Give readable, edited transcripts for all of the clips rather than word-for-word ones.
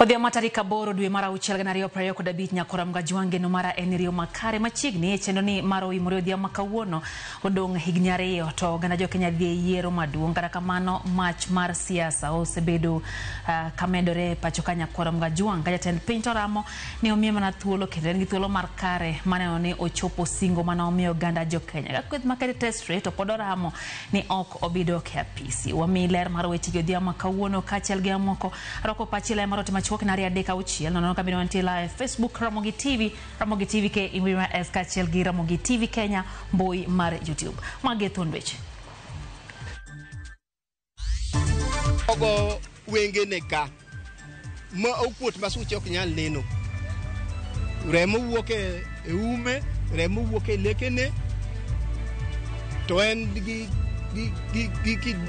Odhiambo tarik 8 dwe mar 6 2025 nyakora Mgajwang' geno mara en riyo makare machiegni e chenro ni mar oimore odhiambo ma kawuono odong' higni 2 to oganda jo Kenya dhi e yiero maduong'. Kata kamano mach mar siasa osebedo kamedore e pacho ka nyakora Mgajwang' ka jatend piny to ramo ni omiye mana thuolo kendo en gi thuolo mar kare maneno ni ochopo singo mane omiyo oganda jo Kenya. Ka kweth makete tesre to pod oramo ni ok obi dok e apisi. Wamiyi ler mar weche gi odhiambo ma kawuono kaachiel gi mamoko. Rwako pachi ler mar ote machuok na 2 3 6 nono kabino mantie live Facebook Ramogi TV, Ramogi TV K Imbima S kaachiel gi Ramogi TV Kenya mbui mar YouTube. Magi e thuond weche. Ogo wengene ka ma okuot ma suche ok nyal neno. Remo wuok e ume, remo wuok e lekene, to en gi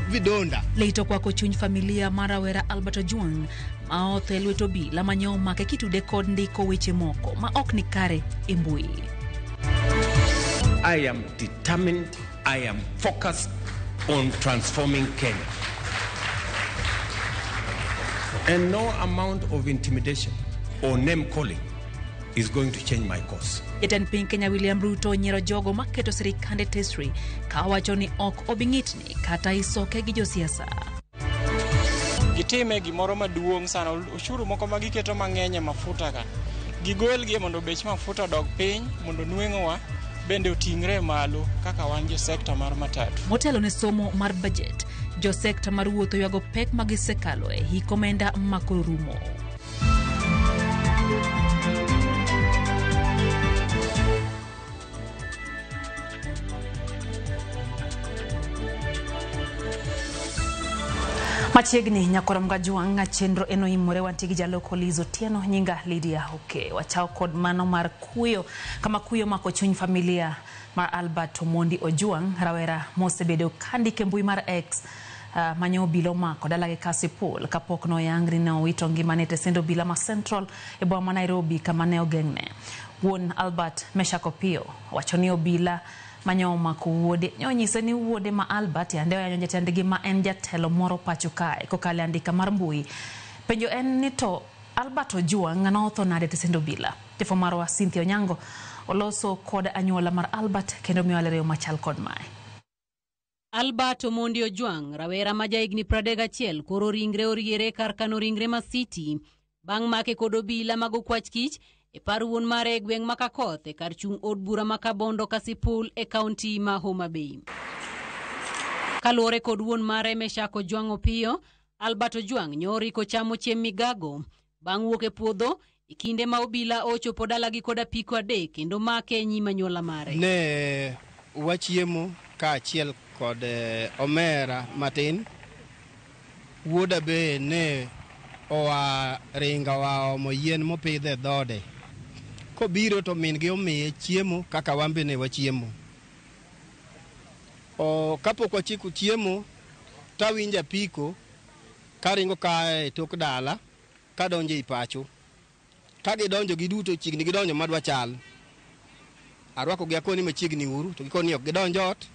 vidonda. Lit okwako chuny familia mar rawera Albert Ojwang ma otho e lwet obila mane omake kitude kod ndiko weche moko ma ok ni kare e mbui. I am determined, I am focused on transforming Kenya. And no amount of intimidation or name calling is going to change my course. Jatend piny Kenya William Ruto onyiero jogo maketo sirikande tesri ka owacho ni ok obi ng'itni kata isoke gi josiasa. Gitime gimoro maduong' sana, ushuru moko ma giketo mang'eny e mafuta ka. Gigolgi mondo bech mafuta odog piny mondo nweng'owa bende oting're malo kaka wan jo sekta mar matatu. Motelo ne somo mar budget, jo sekta mar wuoth oywago pek ma gisekalo e hik omenda makoro rumo. Machiegni nyakora Mgajwang' chenro eno imore wantie gi jaloko Liz Otieno nyinga Lydia Oke. Wachao kod mano mar kuyo kama kuyo mako chuny familia mar Albert Omondi Ojwang' rawera mosebedo kandike mbui mar X mane obila omako dalagi Kasipul kapok noyangri ne owito ngimane e tesend obila ma Central e boma ma Nairobi kama ne ogeng'ne. Wuon Albert Meshack Opiyo wacho ni obila mane omako wuode ne onyise ni wuode ma Albert yande oyanyo jatendgi ma en jatelo moro pacho kae kokalo e andika mar mbui. Penjo en ni to Albert Ojwang' notho nade e tesend obila? Jafwambo marwa Cynthia Onyango oloso kod anyuola mar Albert kendo miyo ler e yo machal kod mae. Albert Omondi Ojwang', rawera ma jahigni 31, koro ringre oriere kar kano ringre ma City bang' make kod obila mag okwach kich e par wuon mare e gweng' ma Kakoth e kar chung' od bura ma Kabondo Kasipul e kaunti ma Homa Bay. Kaluwore kod wuon mare Meshack Ojwang' Opiyo, Albert Ojwang' nyori kochamo chiemb migago bang' wuok e puodho e kinde ma obila ochopo dalagi kod apiko 3 kendo make e nyim anyuola mare. Ne wachiemo kaachiel kod omera matin, wuoda be ne oa ringo oa omo yien mopidhe e dhode. Kobiro to min gi omiye chiemo kaka wan be ne wachiemo. Kapok wachiko chiemo tawinjo apiko karingo kae e tok dala kadonjo ei pacho. Ka gidonjo giduto chiegni gidonjo madwa chal. Arwako gi akoni machiegni uru to gikoni ok gidonj ot.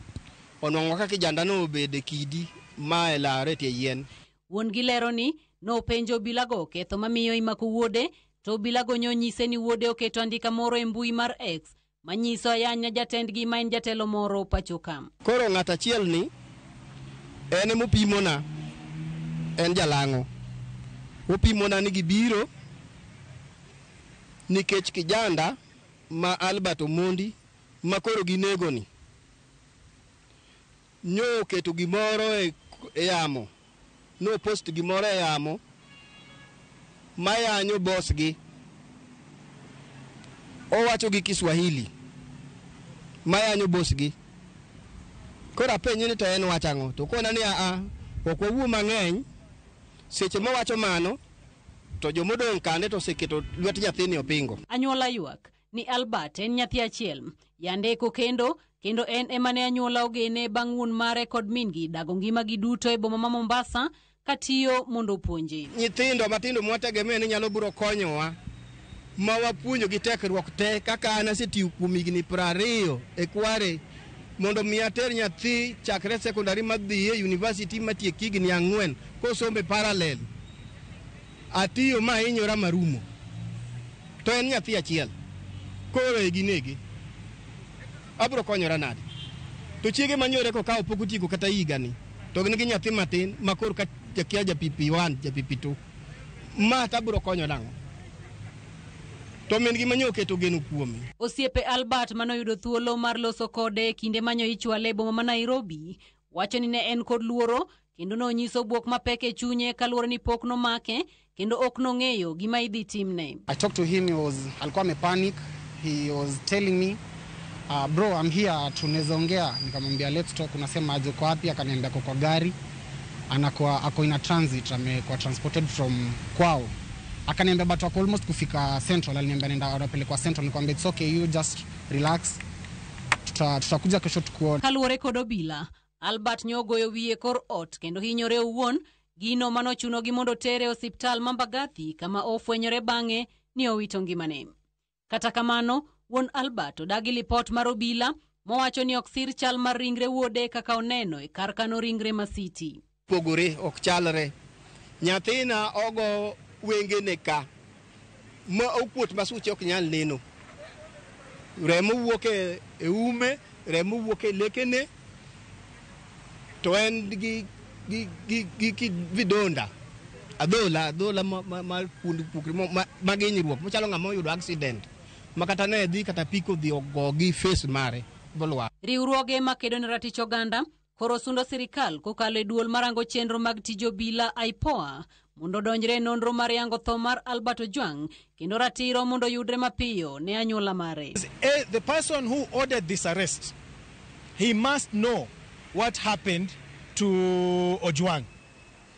Onwang'o kaka kijanda no obedo e kidi ma e lare e tie yien. Wuon gi lero ni nopenjo obilago ketho mamiyo imako wuode to obilago nyonyise ni wuode oketo andika moro e mbui mar X manyiso ayanya jatendgi ma en jatelo moro pacho ka. Koro ng'at achiel ni en emopimona, en jalang'o. Opimona ni gibiro nikech kijanda ma Albert Omondi ma koro ginego ni nyo oketo gimoro e yamo, no post gimoro e yamo mayanyo boss gi. Owacho gi Kiswahili mayanyo boss gi. Koro apenje ni to en wach ang'o? To kona ni aa, ok wawuo mang'eny. Seche mowacho mano to jomodong' kande to oseketo lwet nyathini opingo. Anyuola ywak ni Albert en nyathi achiel, yande kokendo kendo en ema ne anyuola ogene bang' wuon mare kod min-gi dago ngimagi duto e boma ma Mombasa katiyo mondo opuonje. Nyithindo matindo mwategemea ni nyalo biro konyowa ma wapuonjo gi tekruok te kaka an asetiyo kuom higni 20 e kware mondo mi ater nyathi chakre sekondari madhi e university matiek higni 4 kosombe parallel. Atiyo ma hinyora marumo. To en nyathi achiel. Koro e ginege. Abro konyora nade? To chiege manyore kokawo pok otieko kata higani. To gin gi nyathi matin ma koro ka kia ja PP1, ja PP2. Ma to abro konyo nang'o? To min gi manyo oketo geno kuome. Osiepe Albert manoyudo thuolo mar loso kode e kinde manyo ichwale e boma ma Nairobi wacho ni ne en kod luoro kendo nonyiso bwok mapek e chunye kaluwore ni pok nomake kendo ok nong'eyo gima idhi timne. I talked to him, he was alikuwa amepanic. He was telling me, bro, I'm here, tunaweza ongea. Nikamwambia let's talk, unasema aje, uko wapi? Akaniambia ako kwa gari, anakuwa ako in a transit, amekuwa transported from kwao. Akaniambia but wako almost kufika Central, aliniambia nenda anapelekwa Central. Nikamwambia it's okay, you just relax. Tutakuja kesho tukuone. Kaluwore kod obila, Albert nyogoyo wiye kor ot kendo hinyore owuon, gino manochunogi mondo tere e osiptal ma Mbagathi kama ofwenyore bang'e ni owito ngimane. Kata kamano, wuon Albert odagi lipot mar obila mowacho ni ok sir chal mar ringre wuode kaka oneno e kar kano ringre ma City. Pogore ok chalre. Nyathina ogo wengene ka ma okuot ma suche ok nyal neno. Remo wuok e ume, remo wuok e lekene, to en gi vidonda. Adhola ma kuond pukri mag hinyruok machalo ng'ama oyudo accident ma kata ne dhi kata piko dhi ogo gi face mare bolwar. Riwruoge makedo ne ratich oganda koro sundo sirikal kokalo e duol marango chenro mag tij obila IPOA mondo odonjre e nonro mar yango tho mar Albert Ojwang kendo ratiro mondo oyudre mapiyo ne anyuola mare. The person who ordered this arrest, he must know what happened to Ojwang.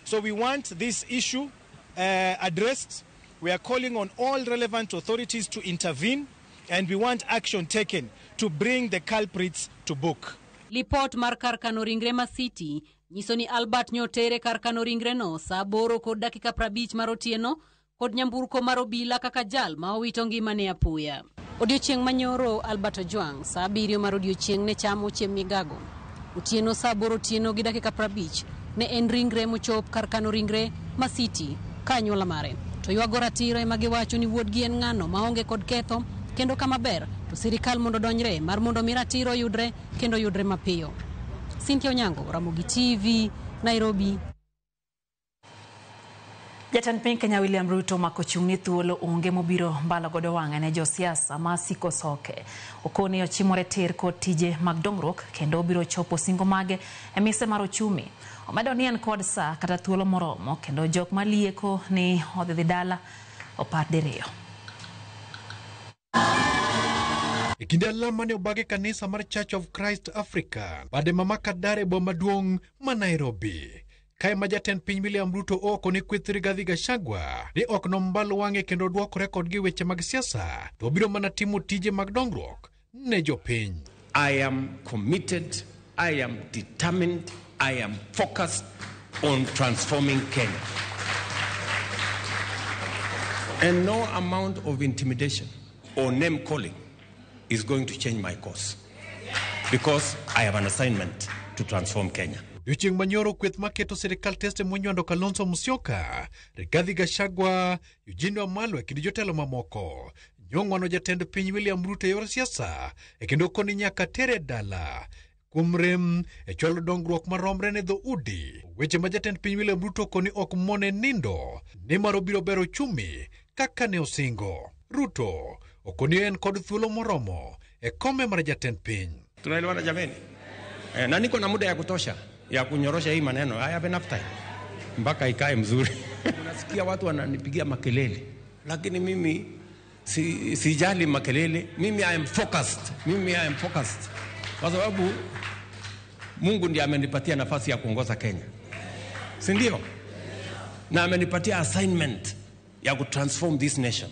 So we want this issue addressed. We are calling on all relevant authorities to intervene, and we want action taken to bring the culprits to book. Lipot mar kar kano ringre ma City nyiso ni Albert nyotere kar kano ringre no saa 8:50 mar otieno kod nyamburko mar obila kaka jal ma owito ngimane apoya. Odiochieng' manyoro Albert Ojwang saa 7 mar odiochieng' ne chamo chiemb migago. Otieno saa 8:50 ne en ringre mochop kar kano ringre ma City ka anyuola mare. To ywago ratiro ema giwacho ni wuodgi en ng'ano maonge kod ketho kendo kama ber to sirikal mondo donjre mar mondo mi ratiro yudre kendo yudre mapiyo. Cynthia Onyango, Ramogi TV, Nairobi. Jatend piny Kenya William Ruto omako chung' ni thuolo onge mobiro mbalo godo wang'e ne josiasa ma siko soke. Okoni ochimore tir kod tije mag dongruok kendo obiro chopo singo mage e mise mar ochumi. Omedo ni en kod saa kata thuolo moromo kendo jok malieko ni odhi dhi dala opar diriyo. E kinde alama ne obage kanisa mar Church of Christ Africa bade ma Makadare boma maduong' ma Nairobi. Kae ma jatend piny William Ruto oko ne kweth Rigathi Gachagua ni ok nombal wang'e kendo dwokore kodgi weche mag siasa to obiro mana timo tije mag dongruok ne jopiny. I am committed, I am determined, I am focused on transforming Kenya. And no amount of intimidation or name calling is going to change my course, because I have an assignment to transform Kenya. Odiochieng' manyoro kweth maketo sirikal teste monywando Kalonzo Musyoka, Rigathi Gachagua, Eugene Wamalwa kendo jotelo mamoko nyong'wano jatend piny William Ruto e yor siasa e kendo koni nyaka tere dala kuom rem e chwalo dongruok maromre ne dhoudi. Weche ma jatend piny William Ruto koni ok mone nindo nimar obiro bero ochumi kaka ne osingo. Ruto okoni en kod thuolo moromo e kome mar jatend piny. Tunaelewana jameni? Na niko na muda ya kutosha ya kunyorosha hii maneno. I have enough time mpaka ikae mzuri. Unasikia watu wananipigia makelele, lakini mimi sijali makelele. Mimi I am focused. Mimi I am focused. Kwa sababu Mungu ndiye amenipatia nafasi ya kuongoza Kenya, si ndio? Na amenipatia assignment ya kutransform this nation.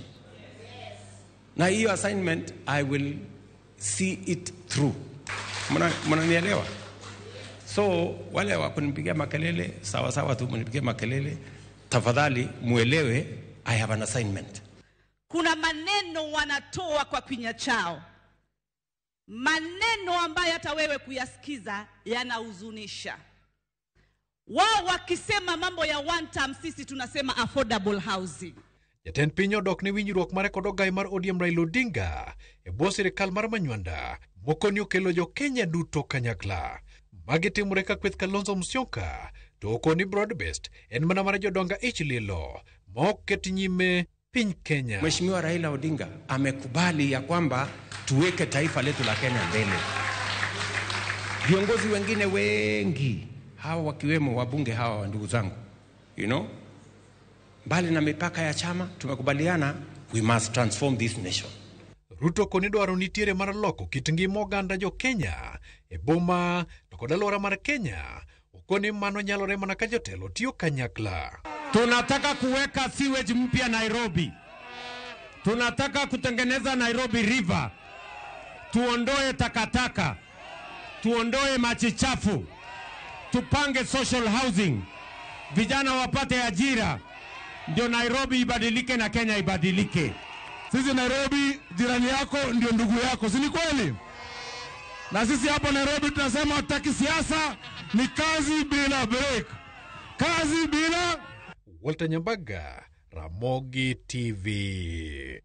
Na hiyo assignment I will see it through. Mnanielewa? So wale wa kunipigia makelele, sawa sawa tu mnipigie makelele, tafadhali muelewe I have an assignment. Kuna maneno wanatoa kwa kinywa chao, maneno ambayo hata wewe kuyasikiza yanahuzunisha. Wao wakisema mambo ya one term, sisi tunasema affordable housing. Jatend piny odok ne winjruok mare kod ogai mar ODM Raila Odinga e bwo sirikal mar Manywanda mokoni okelo jo Kenya duto kanyakla. Magi timore ka kweth Kalonzo Musyoka to okoni broad based en mana mar jodonga ich lilo ma ok ket nyime piny Kenya. Mheshimiwa Raila Odinga amekubali ya kwamba tuweke taifa letu la Kenya mbele. Viongozi wengine wengi hawa wakiwemo wabunge hawa wa ndugu zangu, you know, mbali na mipaka ya chama tumekubaliana we must transform this nation. Ruto koni dwaro nitiere mar loko kit ngima oganda jo Kenya e boma to kod alwora mar Kenya. Okoni mano nyalore mana ka jotelo tiyo kanyakla. Tunataka kuweka sewage mpya Nairobi. Tunataka kutengeneza Nairobi River. Tuondoe takataka. Tuondoe maji chafu. Tupange social housing. Vijana wapate ajira. Ndio Nairobi ibadilike na Kenya ibadilike. Sisi Nairobi, jirani yako ndio ndugu yako, si ni kweli? Na sisi hapa Nairobi tunasema hatutaki siasa, ni kazi bila break. Kazi bila. Walter Nyambaga, Ramogi TV.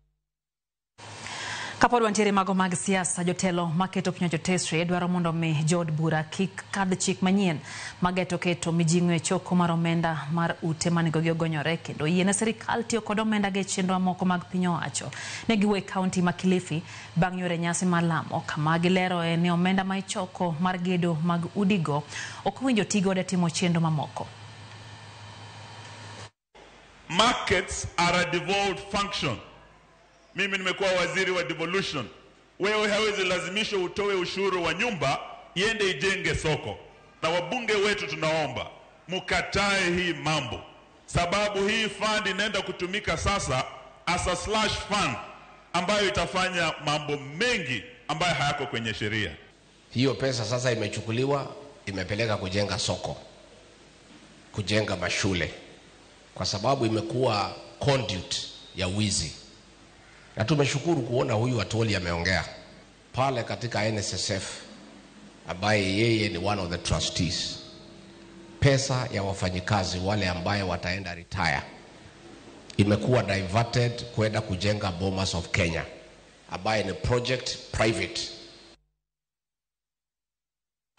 Kapod wantiere mago mag siasa, jotelo maketo piny owacho tesre dwaro mondo mi jood bura kik kadh chik manyien mageto keto mijing'o e choko mar omenda mar ute manegogi ogonyore kendo yiene sirikal tiyo kod omenda gi e chenro mamoko mag piny owacho. Ne giwuok e kaunti ma Kilifi bang' yore nyasi mar lamo kama gileroe ni omenda ma ichoko mar gedo mag udigo ok owinjo tigodo e timo chenro mamoko. Markets are a devolved function. Mimi nimekuwa waziri wa devolution. Wewe hawezi lazimisha utoe ushuru wa nyumba iende ijenge soko. Na wabunge wetu tunaomba mukatae hii mambo, sababu hii fund inaenda kutumika sasa as a slash fund ambayo itafanya mambo mengi ambayo hayako kwenye sheria. Hiyo pesa sasa imechukuliwa imepeleka kujenga soko, kujenga mashule, kwa sababu imekuwa conduit ya wizi. Na tumeshukuru kuona huyu Atwoli ameongea pale katika NSSF, ambaye yeye ni one of the trustees. Pesa ya wafanyikazi wale ambaye wataenda retire imekuwa diverted kwenda kujenga Bomas of Kenya, ambaye ni project private.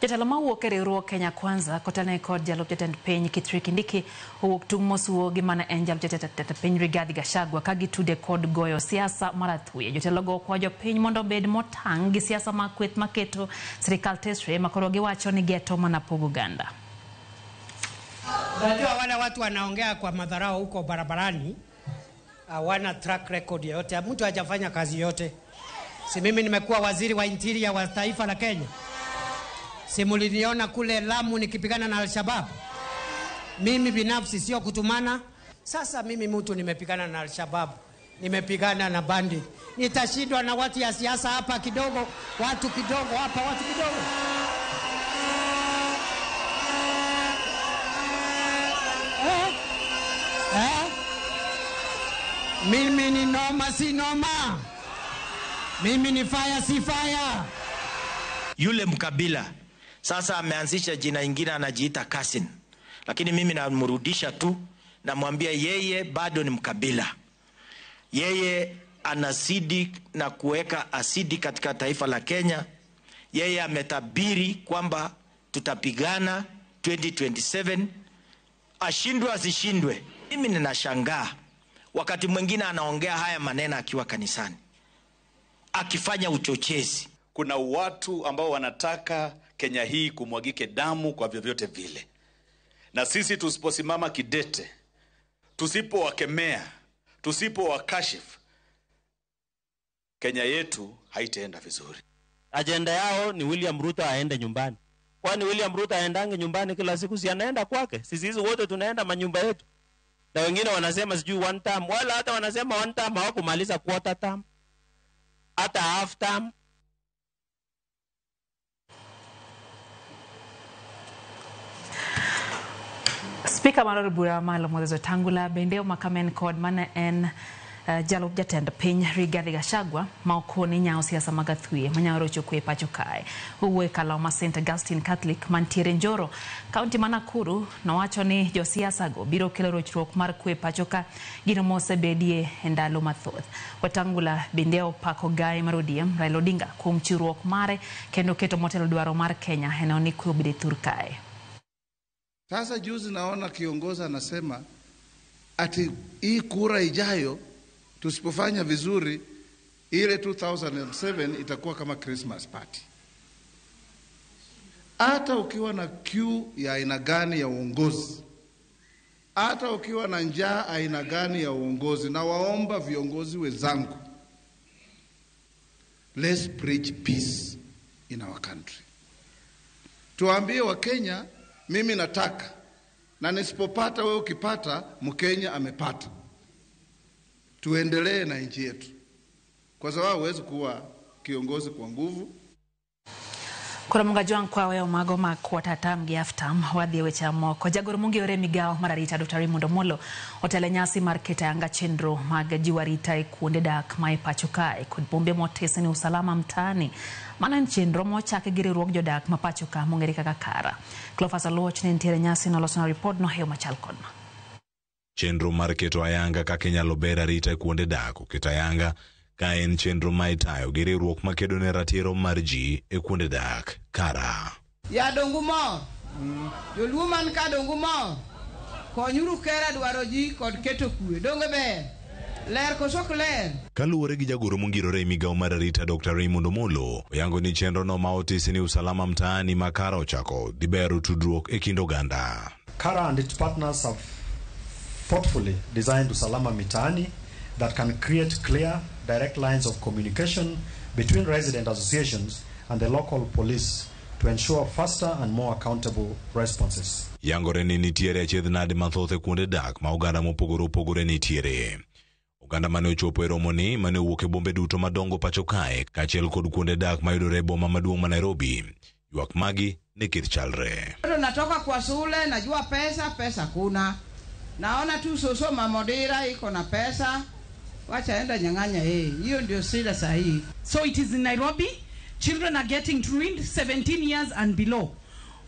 Jatelo mawuok e riwruok Kenya Kwanza kotelne kod jalup jatend piny Kithure Kindiki owuok tung' mosuo gi mane en jalup jatend piny Rigathi Gachagua ka gitude kod goyo siasa mar athuye. Jotelogo okwayo jopiny mondo obed motang' gi siasa mag kweth maketo sirikal tesre makoro giwacho ni geto mana pogo oganda. Unajua wale watu wanaongea kwa madharau huko barabarani hawana track record yoyote, mtu hajafanya kazi yote. Si mimi nimekuwa waziri wa interior wa taifa la Kenya? Si muliniona kule Lamu nikipigana na Al-Shabaab? Mimi binafsi sio kutumana. Sasa mimi mtu nimepigana na Al-Shabaab, nimepigana na bandit, nitashindwa na watu ya siasa hapa kidogo, watu kidogo hapa, watu kidogo? Mimi ni noma si noma, mimi ni fire si fire. Yule mkabila sasa ameanzisha jina ingine, anajiita Kasin, lakini mimi namrudisha tu, namwambia yeye bado ni mkabila. Yeye anazidi na kuweka asidi katika taifa la Kenya. Yeye ametabiri kwamba tutapigana 2027, ashindwe asishindwe. Mimi ninashangaa wakati mwingine anaongea haya maneno akiwa kanisani, akifanya uchochezi. Kuna watu ambao wanataka Kenya hii kumwagike damu kwa vyovyote vile. Na sisi tusiposimama kidete, tusipowakemea, tusipowakashifu, Kenya yetu haitaenda vizuri. Agenda yao ni William Ruto aende nyumbani. Kwani William Ruto aendange nyumbani kila siku? Si anaenda kwake? Sisi hizi wote tunaenda manyumba yetu. Na wengine wanasema sijui one term, wala hata wanasema one term hawakumaliza quarter term, hata half term. Spika mar od bura malo Moses Wetangula bende omakamen kod mane en Jalup jatend piny Rigathi Gachagua ma okoni nyawo siasa mag athwie manyalo rocho kwe pacho kae. Owuoyo e kalaw ma St Augustine Catholic mantiere Njoro, kaunti ma Nakuru, nowacho ni josiasa go biro kelo rochruok mar kwe pacho ka, gino mosebedie e ndalo mathoth. Wetangula bende opako gai mar ODM Raila Odinga kuom chiwruok mare kendo keto motelo dwaro mar Kenya e neno ni kwe obedo e thur kae. Sasa juzi naona kiongozi anasema ati hii kura ijayo tusipofanya vizuri ile 2007 itakuwa kama Christmas party. Hata ukiwa na kiu ya aina gani ya uongozi, hata ukiwa na njaa aina gani ya uongozi, na waomba viongozi wenzangu, let's preach peace in our country. Tuambie Wakenya, mimi nataka na nisipopata, wewe ukipata, Mkenya amepata. Tuendelee na nchi yetu, kwa sababu huwezi kuwa kiongozi kwa nguvu. Koro Mungajwang' kwa weyo mago mag quarter term gi half term, wadhi e weche mamoko. Jagoro mongirore e migawo mar arita Dr. Raymond Omolo otelo e nyasi mar keto ayanga chenro mag jiwo arita e kuonde dak ma e pacho kae kod bombe motese ni usalama mtaani. Mano en chenro mochaki gi riwruog jodak ma pacho ka mong'ere kaka KARA. Cleophas Aluoch ne nitiere e nyasi noloso ripod no e yo machal kod ma. Chenro mar keto ayanga kaka inyalo ber arita e kuonde dak oketo ayanga ka en chenro ma itayo gi riwruok makedo ne ratiro mar ji e kuonde dak KARA. Ya dongu mor. Joluo man ka dongu mor. Konyuru kera dwaro ji kod keto kwe. Donge ber? Ler koso ok ler? Kaluwore gi jagoro mongirore e migawo mar arita Dr. Raymond Omolo, oyango ni chenro no ma otisi ni usalama mtaani ma KARA ochako dhi bero tudruok e kind oganda. KARA and its partners have thoughtfully designed Usalama Mitaani that can create clear, direct lines of communication between resident associations and the local police to ensure faster and more accountable responses. Yangore ni nitiere achiedh nade mathoth e kuonde dak ma oganda mopogore opogore nitiere. Oganda mane ochopo e romoni mane owuok e bombe duto madongo pacho kae kaachiel kod kuonde dak mayudore e boma maduong' ma Nairobi. Ywak magi ne ket chalre. Natoka kwa shule, najua pesa, pesa kuna. Naona tu soso Mamodira iko na pesa, wacha enda nyang'anya yeye. Hiyo ndio shida sahihi. So it is in Nairobi, children are getting ruined 17 years and below.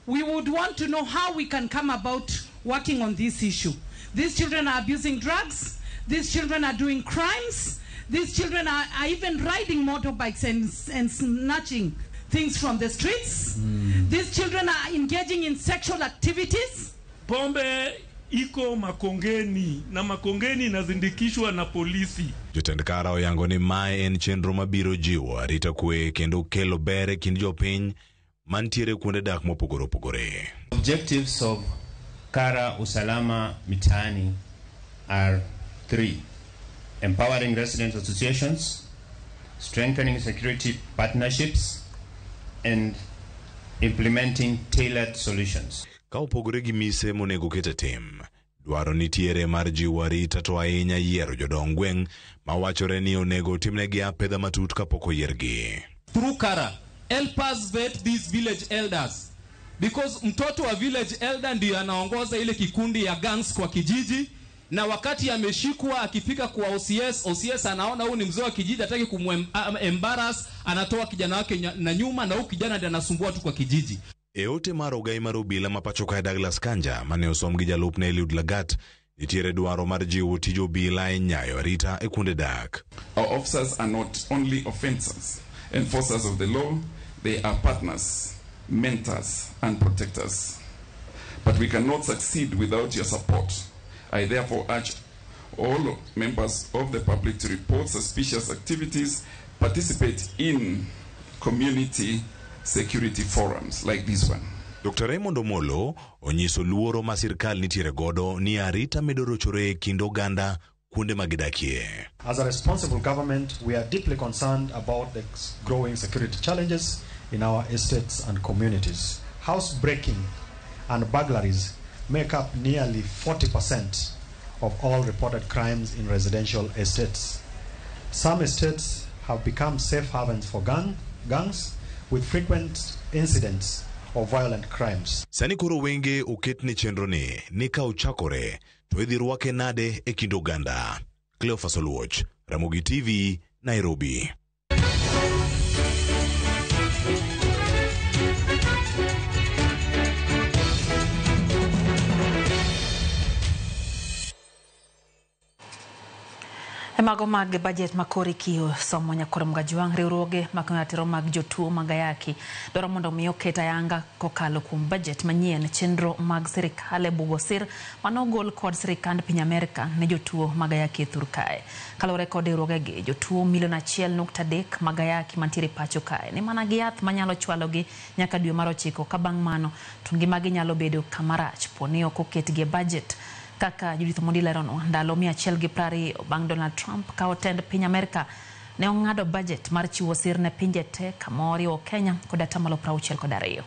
We would want to know how we can come about working on this issue. These children are abusing drugs, these children are doing crimes, these children are even riding motorbikes and snatching things from the streets. These children are engaging in sexual activities. Pombe iko Makongeni na Makongeni inazindikishwa na polisi. Jotend KARA oyango ni mae en chenro mabiro jiwo arita kwe kendo kelo ber e kind jopiny mantiere kuonde dak mopogore opogore. Objectives of KARA Usalama Mitaani are three: empowering resident associations, strengthening security partnerships, and implementing tailored solutions. Ka opogore gi mise monego ket e tim, dwaro nitiere mar jiwo arita to ahinya yiero jodong gweng' ma wachore ni onego timnegi apedha matut kapok oyiergi. Through KARA, help us vet these village elders, because mtoto wa village elder ndiyo anaongoza ile kikundi ya gangs kwa kijiji, na wakati ameshikwa akifika kwa OCS, OCS anaona huyu ni mzee wa kijiji, hataki kumembarrass, anatoa kijana wake na nyuma, na huyu kijana ndiye anasumbua tu kwa kijiji. E ote mar ogai mar obila ma pacho kae Douglas Kanja mane osom gi jalupne Eliud Lagat, nitiere dwaro mar jiwo tij obila e nyayo arita e kuonde dak. Our officers are not only offenders, enforcers of the law, they are partners, mentors, and protectors. But we cannot succeed without your support. I therefore urge all members of the public to report suspicious activities, participate in community security forums like this one. Dr. Raymond Omolo onyiso luoro ma sirkal nitiere godo ni arita medo rochore e kind oganda kuonde ma gidakie. As a responsible government, we are deeply concerned about the growing security challenges in our estates and communities. Housebreaking and burglaries make up nearly 40% of all reported crimes in residential estates. Some estates have become safe havens for gangs, with frequent incidents of violent crimes. Sani koro wenge oket ne chenro ni ka ochakore to idhi rwake nade e kind oganda. Cleophas Oluoch, Ramogi TV, Nairobi. E mago mag bajet ma koro ikiyo somo nyakoro Mgajwang' riwruoge mag ratiro mag jotuo mag ayaki dwaro mondo mi oket ayanga kokalo kuom bajet manyien chenro mag sirikal e bugo sir manogol kod sirikand piny Amerka ne jotuo mag ayaki e thur kae. Kaluwore kod riwruogegi, jotuo milion 1.3 mag ayaki mantiere pacho kae ni mana gi yath manyalo chwalogi nyaka dwe mar 9 ka bang' mano to ngimagi nyalo bedo kama rach po ni ok oketgi e bajet. Kaka Judith Omondi leronwa, ndalo 120 bang' Donald Trump kawo tend piny Amerka ne ong'ado bajet mar chiwo sir ne pinje te kama oriwo Kenya kod 62%.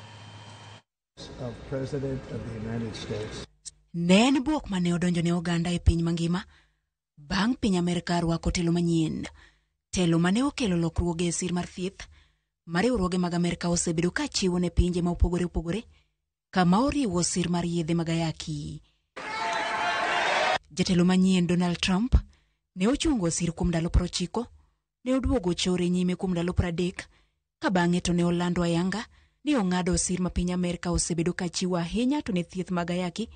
Ne en bwok mane odonjo ne oganda e piny mangima bang' piny Amerka rwako telo manyien. Telo mane okelo lokruoge e sir mar thieth ma riwruoge mag Amerka osebedo ka chiwo ne pinje ma opogore opogore kama oriwo sir mar yedhe mag ayaki. Jatelo manyien Donald Trump ne ochungo sir kuom ndalo 90, ne oduogo chore nyime kuom ndalo 30, ka bang'e to ne olando ayanga ni ong'ado sir ma piny Amerka osebedo ka chiwo ahinya to ne thieth mag ayaki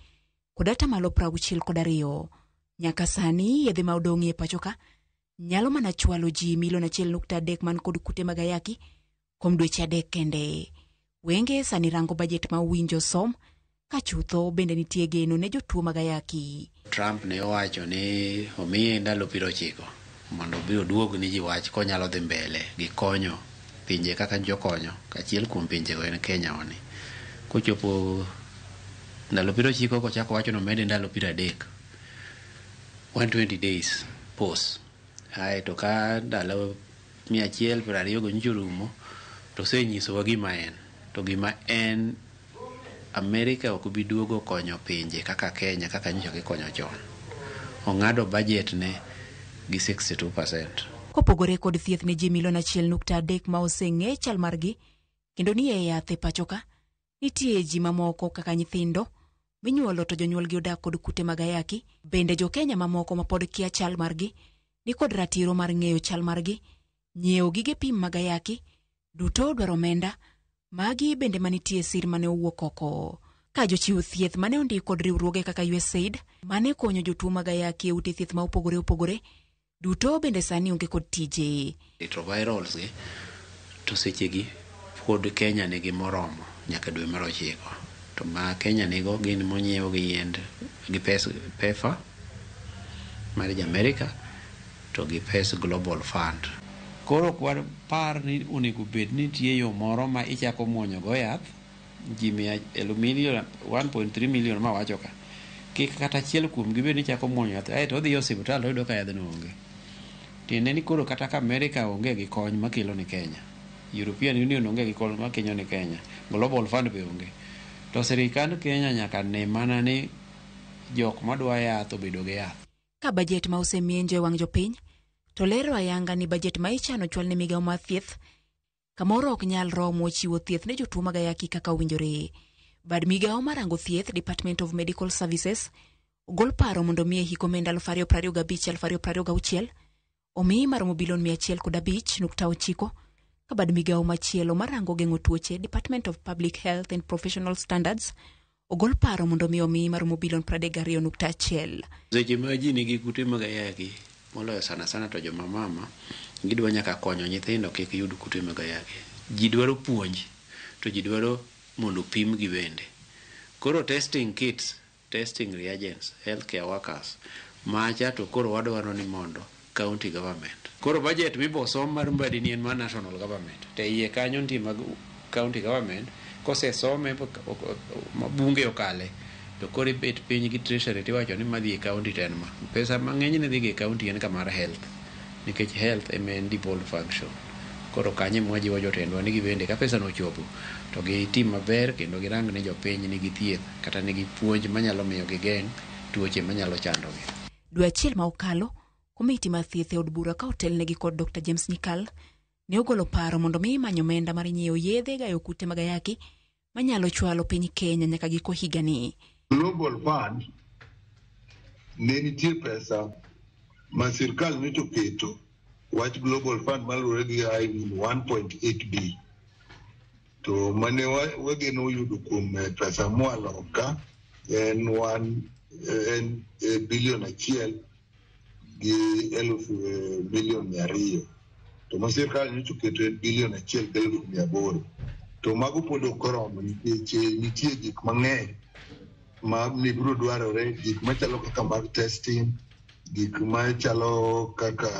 kod 62%. Nyaka sani yedhe ma odong'ie pacho ka nyalo mana chwalo ji milion 1.3 man kod kute mag ayaki kuom dweche 3 kende. Wenge sani rango bajet ma owinjo som ka chutho bende nitie geno ne jotuo mag ayaki. Trump ne owacho ni omiye ndalo 90 mondo obi oduog ni ji wach konyalo dhi mbele gi konyo pinje kaka jokonyo achiel kuom pinjego en Kenya oni. Kochopo ndalo 90 kochako wacho ni omede ndalo 30, 120 days pause. Ae to ka ndalo 120 go nyocha orumo to osenyisowa gima en. To gima en Amerika ok bi duogo konyo pinje kaka Kenya kaka nyocha gikonyo chon. Ong'ado budget ne gi 62%. Kopogore kod thieth ne ji milion 1.3 ma oseng'e chal margi kendo ni e yath e pacho ka, nitie ji mamoko kaka nyithindo minyuolo to jonyuolgi odak kod kute mag ayaki. Bende jo Kenya mamoko ma pod kia chal margi ni kod ratiro mar ng'eyo chal margi, nyiewo gige pim mag ayaki duto dwaro omenda. Magi bende manitie sir mane owuok oko. Ka jochiw thieth mane ondik kod riwruoge kaka USAID mane konyo jotuo mag ayaki e ute thieth ma opogore opogore duto bende sani onge kod tije. Retrovirals gi to sechegi pod Kenya nigi moromo nyaka dwe mar 9. To ma Kenya nigo gin monyiew gi yiend gi pes PEPFAR mar Amerika to gi pes Global Fund. Koro ok wapar ni onego bed ni nitie yo moro ma ichako muonyo go yath ji 1.3 million mawacho ka kik kata achiel kuom gi bed ni chako muonyo yath aeto odhi e osiptal to oyudo ka yadhno onge. Tiende ni koro kata ka Amerika onge gi kony makelo ni Kenya, European Union onge gi kony makelo ni Kenya, Global Fund be onge, to sirikand Kenya nyaka ne mana ni jok madwa yath obedo gi yath. Ka bajet ma osemienjo e wang' jopiny to lero ayanga ni bajet ma ichano chwal ne migawo mar thieth kamoro ok nyal romo chiwo thieth ne jotuo mag ayaki kaka owinjore. Bad migawo marango thieth Department of Medical Services ogol paro mondo mi e hik omenda 2025-2026 omiyi maromo bilion 105.9 ka bad migawo machielo marango geng'o tuoche Department of Public Health and Professional Standards ogol paro mondo mi omiyi maromo bilion 32.1. Seche ma ji nigi kute mag ayaki moloyo sana sana to joma mama gidwa nyaka konyo nyithindo kik yud kute mag ayaki. Ji dwaro puonj to ji dwaro mondo opimgi bende. Koro testing kits, testing reagents, healthcare workers macha to koro wadwaro ni mondo county government. Koro budget mibosom mar Mbadi ni en mar national government. To iye kanyo nitie mag county government kosesome ma bunge okale to koro ibet piny gi treasury tiwacho ni madhi e county to en ma. Pesa mang'eny ne dhi e county en kamar health nikech health ema en devolved function. Koro kanyo ema wajiwo jotendwa ni gibende ka pesa no ochopo to gitim maber kendo girang ni jopiny nigi thieth kata nigi puonj manyalo miyo gigeng' tuoche manyalo chandogi. Dwe achiel ma okalo, komiti mar thieth e od bura ka otelnegi kod Dr. James Nyikal ne ogolo paro mondo mi imany omenda mar nyiewo yedhe gayo kute mag ayaki manyalo chwalo piny Kenya nyaka giko higani. Global Fund ne nitie pesa Ma sirkal nyocha oketo wach Global Fund maluwore gi IV 1.8 b to mane wageno yudo kuom pesa moa loka en en bilion 1 gi 200 milion. To ma sirkal nyocha oketo en bilion 1 gi 800,000. To mago pod ok oromo nikech nitie gik mang'eny ma ne biro dwarore, gik machalo kaka mag testing, gik machalo kaka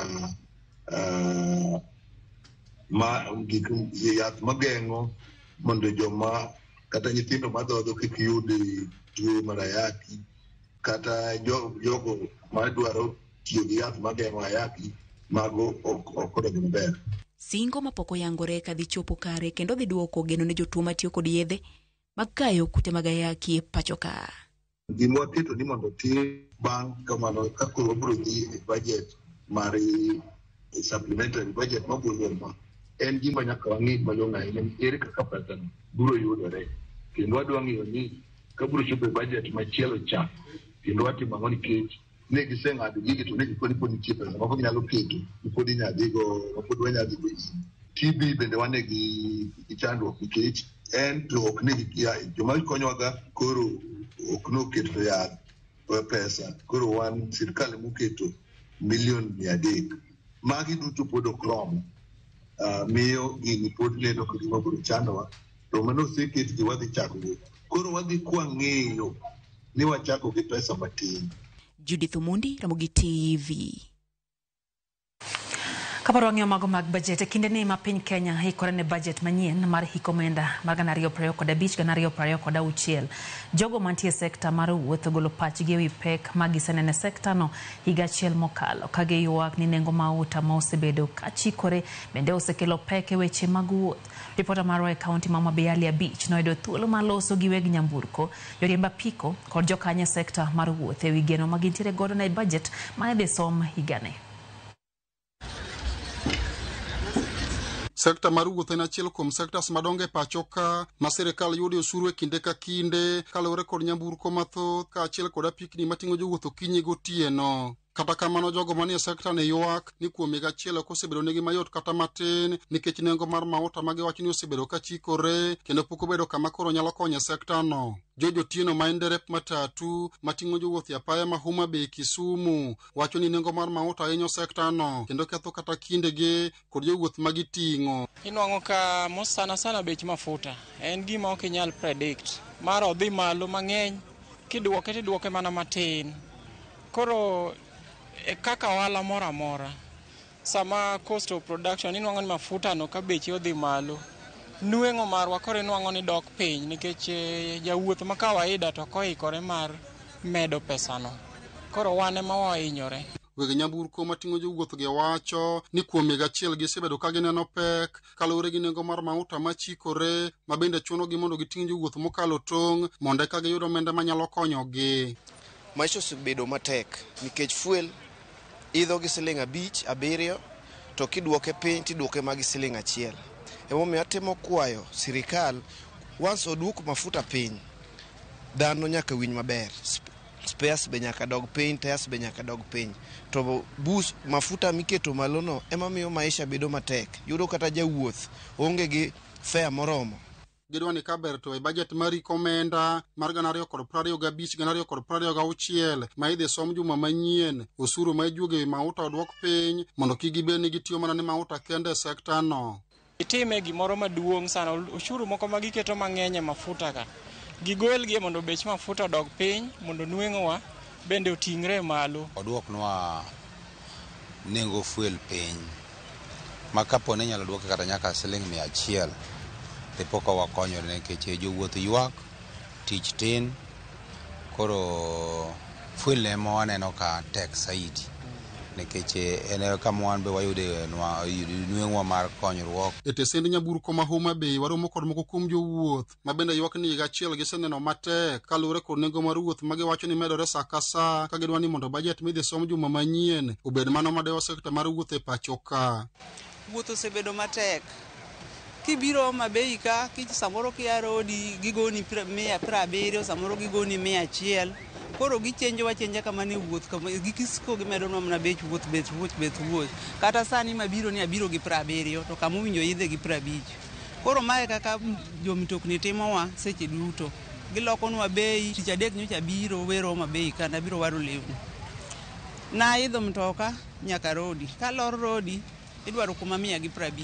ma gik yath mageng'o mondo joma kata nyithindo madhodho kik yud tuo mar ayaki, kata jogo madwaro tiyo gi yath mageng'o ayaki, mago ok odonjo maber. Singo mapok oyangore ka dhi chopo kare kendo dhi duoko geno ne jotuo matiyo kod yedhe mag kayo kute mag ayaki e pacho ka. Gima waketo ni mondo otim bang' kamano ka koro wabiro dhi e budget mar supplementary budget mabiro en gima nyaka wang'i malong'o ahinya ni ere kaka pesa no biro yudore, kendo wadwa ng'iyo ni ka biro chopo e budget machielo cha kendo watimo ang'o, nikech ne giseng'ado gigi to ne gikoni pod nitie pesa moko ginyalo keto pod inyalo dhigo pod wanyalo dhigo nyime. TB bende wan gi chandruok nikech en to ok ne joma konyowaga koro ok noketo yath pesa, koro wan sirkal emoketo milion 300. Magi duto pod ok romo, miyo gini pod neno ka gima biro chandowa, to mano oseketgi wadhi chako go. Koro wadhi kwang'eyo ni wachako gi pesa matin. Judith Omondi, Ramogi TV. Kaparo wang'iyo mago mag budget e kinde ni ma piny Kenya ikore ne budget manyien mar hik omenda mar 2025 2026. Jogo mantie e sekta mar wuoth ogolo pachgi ewi pek ma giseneno e sekta no higa achiel mokalo, ka giywak ni nengo mauta ma osebedo kachikore bende osekelo pek e weche mag wuoth. Ripota marwa e kaunti ma Homa Bay Ali Abich noyudo thuolo mar loso gi weg nyamburko, joriemb apiko kod jokanyo e sekta mar wuoth ewi geno ma gintiere godo ne budget ma idhi som higani. Sekta mar wuoth en achiel kuom sektas madongo e pacho ka ma sirikal yude osuru e kinde ka kinde kaluwore kod nyamburko mathoth kaachiel kod apikni mating'o jowuoth okinyi gotieno. Kata kamano jogo manie sekta ni ywak ni kuom higa achiel ok osebedo negi mayot kata matin nikech nengo mar mauta ma giwacho ni osebedo ka chikore kendo pok obedo kama koro nyalo konyo e sekta no. George Otieno ma en derep matatu mating'o jowuoth e apaya ma Homa Bay Kisumu wacho ni nengo mar mauta hinyo sekta no kendo ketho kata kindegi kod jowuoth ma giting'o. Inwang'o ka mos sana sana bech mafuta en gima ok inyal predict, mara odhi malo mang'eny, kiduoke tiduoke mana matin. Koro kaka ohala moro amora, sama cost of production inwang'o ni mafuta no ka beche odhi malo, nweng'o marwa koro inwang'o ni dok piny nikech jawuoth ma kawaida to ok oikore mar medo pesano. Koro wan ema wahinyore. Weg nyamburko mating'o jowuoth gi wacho ni kuom higa achiel gisebedo ka gineno pek kaluwore gi nengo mar mauta machikore ma bende chunogi mondo giting' jowuoth mokalo tong' mondo eka giyud omenda manyalo konyogi. Maisha osebedo matek nikech fuel idho gi siling 5 7 to kiduoke piny tiduoke ma gi siling 1. Emomiyo atimo kwayo sirikal once oduok mafuta piny, dhano nyaka winj maber. Spares be nyaka dog piny, tires be nyaka dog piny. To bus mafuta miketo malo no ema miyo maisha bedo matek. Yudo kata jawuoth onge gi fare moromo. Gidwa ni kaber to e budget mar hik omenda mar 2025 2026 ma idhi som juma manyien, osuru ma ijuogo ewi mauta oduok piny mondo kik gibed ni gitiyo mana ne mauta kende e sekta no. Itime gimoro maduong' sana, ushuru moko ma giketo mang'eny e mafuta ka, gigolgi mondo bech mafuta odog piny mondo nweng'owa bende oting're malo. Oduoknwa nengo fuel piny ma kapo ni inyalo duoke kata nyaka siling 100 dipo ka wakonyore nikech jowuoth ywak, tich tin, koro fuel ema waneno ka tek saidi nikech en kama wan be wayude nweng'wa mar konyruok. E tesend nyamburko ma Homa Bay waromo kod moko kuom jowuoth ma bende ywak ni higa achiel giseneno matek kaluwore kod nengo mar wuoth ma giwacho ni medore sa ka sa ka gidwa ni mondo bajet midhi som juma manyien obed mano madewo sekta mar wuoth e pacho ka. Wuoth osebedo matek. Kibiro Homa Bay ka, samoro kia rodi gigoni 170, samoro gigoni 100. Koro gichenjowa chenja kamano e wuoth, gikisiko gimedonwa mana bech wuoth, bech wuoth, bech wuoth. Kata sani mabiro ni abiro gi 70 to kama owinjo idhe gi 50. Koro mae kaka jomitokni timowa seche duto. Gilokonwa bei, tich adek nyocha abiro wero Homa Bay ka nabiro waro lewni. Naidho mtoka nyaka Rodi. Kalor Rodi idwaro kuma 150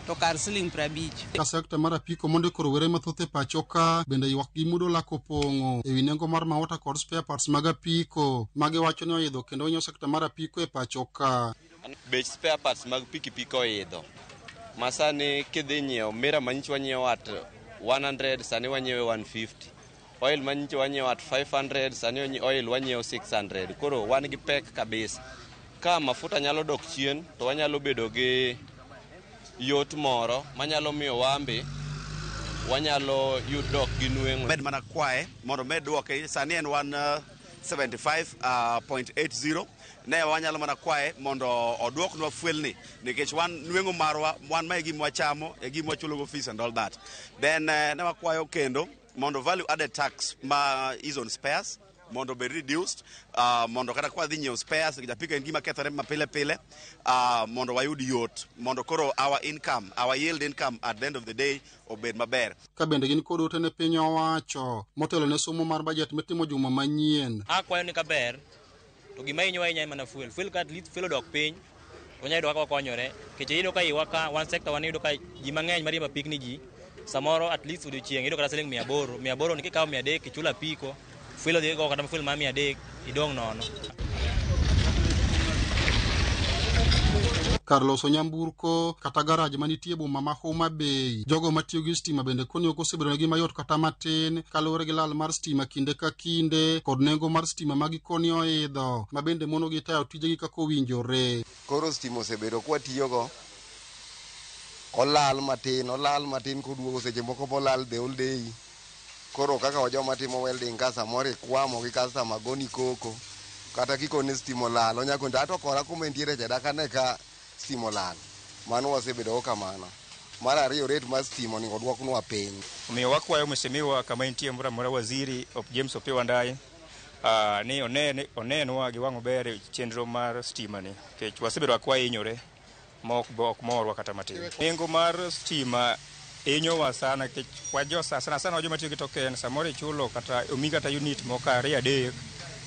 to kar siling 50. Ka sekta mar apiko mondiko rowere mathoth e pacho ka bende ywak gi mudo lak opong'o ewi nengo mar mauta kod spare parts mag apiko magiwacho ni oidho kendo hinyo sekta mar apiko e pacho ka. Bech spare parts mag pikipiki oidho ma sani kidhi nyiewo mira manyicho wanyiewo at 100 sani wanyiewe 150. Oil manyicho wanyiewo at 500 sani oil wanyiewo 600. Koro wan gi pek kabisa. Ka mafuta nyalo dok chien to wanyalo bedo gi yot moro manyalo miyo wambe wanyalo dok gi nweng'o. Med mana kwaye mondo med duoke sani en 175.80 ne wanyalo mana kwaye mondo oduoknwa fuel ni nikech wan nweng'o marwa wan ma e gima wachamo e gima wachulogo fees and all that. Then ne wakwayo kendo mondo value added tax ma is on spares mondo obed reduced, mondo kata kwa dhi nyiewo spares nikech apiko en gima kethore mapile pile, mondo wayud yot mondo koro our income, our yield income at the end of the day obed maber. Ka bende gin kod ote ne piny owacho motelo ne somo mar bajet mitimo juma manyien. Akwayo ni kaber to gima hinyowa ahinya en mana fuel. Fuel ka at least fuel odok piny wanyalo yudo kaka wakonyore nikech iyudo ka iwa ka wan sector wan iyudo ka ji mang'eny mariembo apikni ji samoro at least odiochieng' iyudo kata siling 800 800 ni kikawo 300 ichulo apiko fuel odhi go kata fuel mar 300 idong' nono. Kar loso nyamburko kata garaj manitie boma ma Homa Bay, jogo matiyo gi stima bende koni ok osebedo negi mayot kata matin kaluwore gi lal mar stima kinde ka kinde kod nengo mar stima ma gikoni oidho ma bende monogi tayo tijegi kaka owinjore. Koro stima osebedo kwatiyogo, olal matin koduogo seche moko bolal the whole day. Koro kaka joma timo welding ka samoro ikwamo gi customer goni koko kata kikoni stima olal onyako ni ato kora kuma entiere cha dakane ka stima olal. Mano wasebedo kamano. Mar ariyo, rate mar stima onego duoknwa piny. Omiyo wakwayo mheshimiwa kama entie moro amora waziri James Opiyo Wandayi ni onenwa gi wang' maber chenro mar stima ni nikech wasebedo ka wahinyore ma ok morwa kata matin. Nengo mar stima hinyowa sana nikech wajo sana sana joma tiyo gi token samoro ichulo kata omi kata unit moko 2 3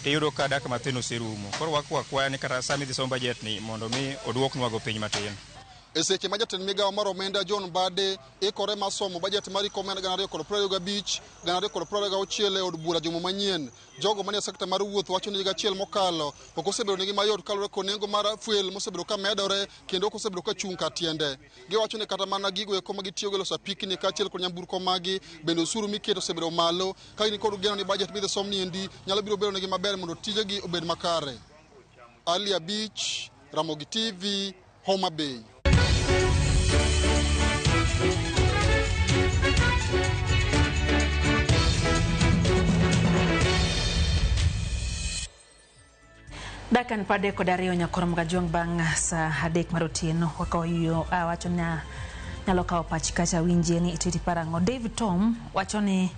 tiyudo ka dak mathin oserumo. Koro wakwaya ni kata sama idhi som budget ni mondo mi oduoknwa go piny matin. E seche ma jatend migawo mar omenda John Mbadi ikore mar somo bajet mar hik omenda 2025 2026 e od bura juma manyien, jogo manie sekta mar wuoth wacho ni higa achiel mokalo ok osebedo negi mayot kaluwore kod nengo mar fuel mosebedo ka medore kendo ok osebedo ka chung' ka tiende. Giwacho ni kata mana gigo eko ma gitiyogo e loso apikni kaachiel kod nyamburko magi bende osuru miketo osebedo malo ka gin kod geno ni bajet midhi som ni endi nyalo biro bedo negi maber mondo tijegi obed makare. Ali Abich, Ramogi TV, Homa Bay. Dakika 32 nyakoro Mgajuang' bang' saa 3 mar otieno wakawo wacho ni nyalo kawo pach kacha winjie ni ititi parang'o. David Tom wacho ni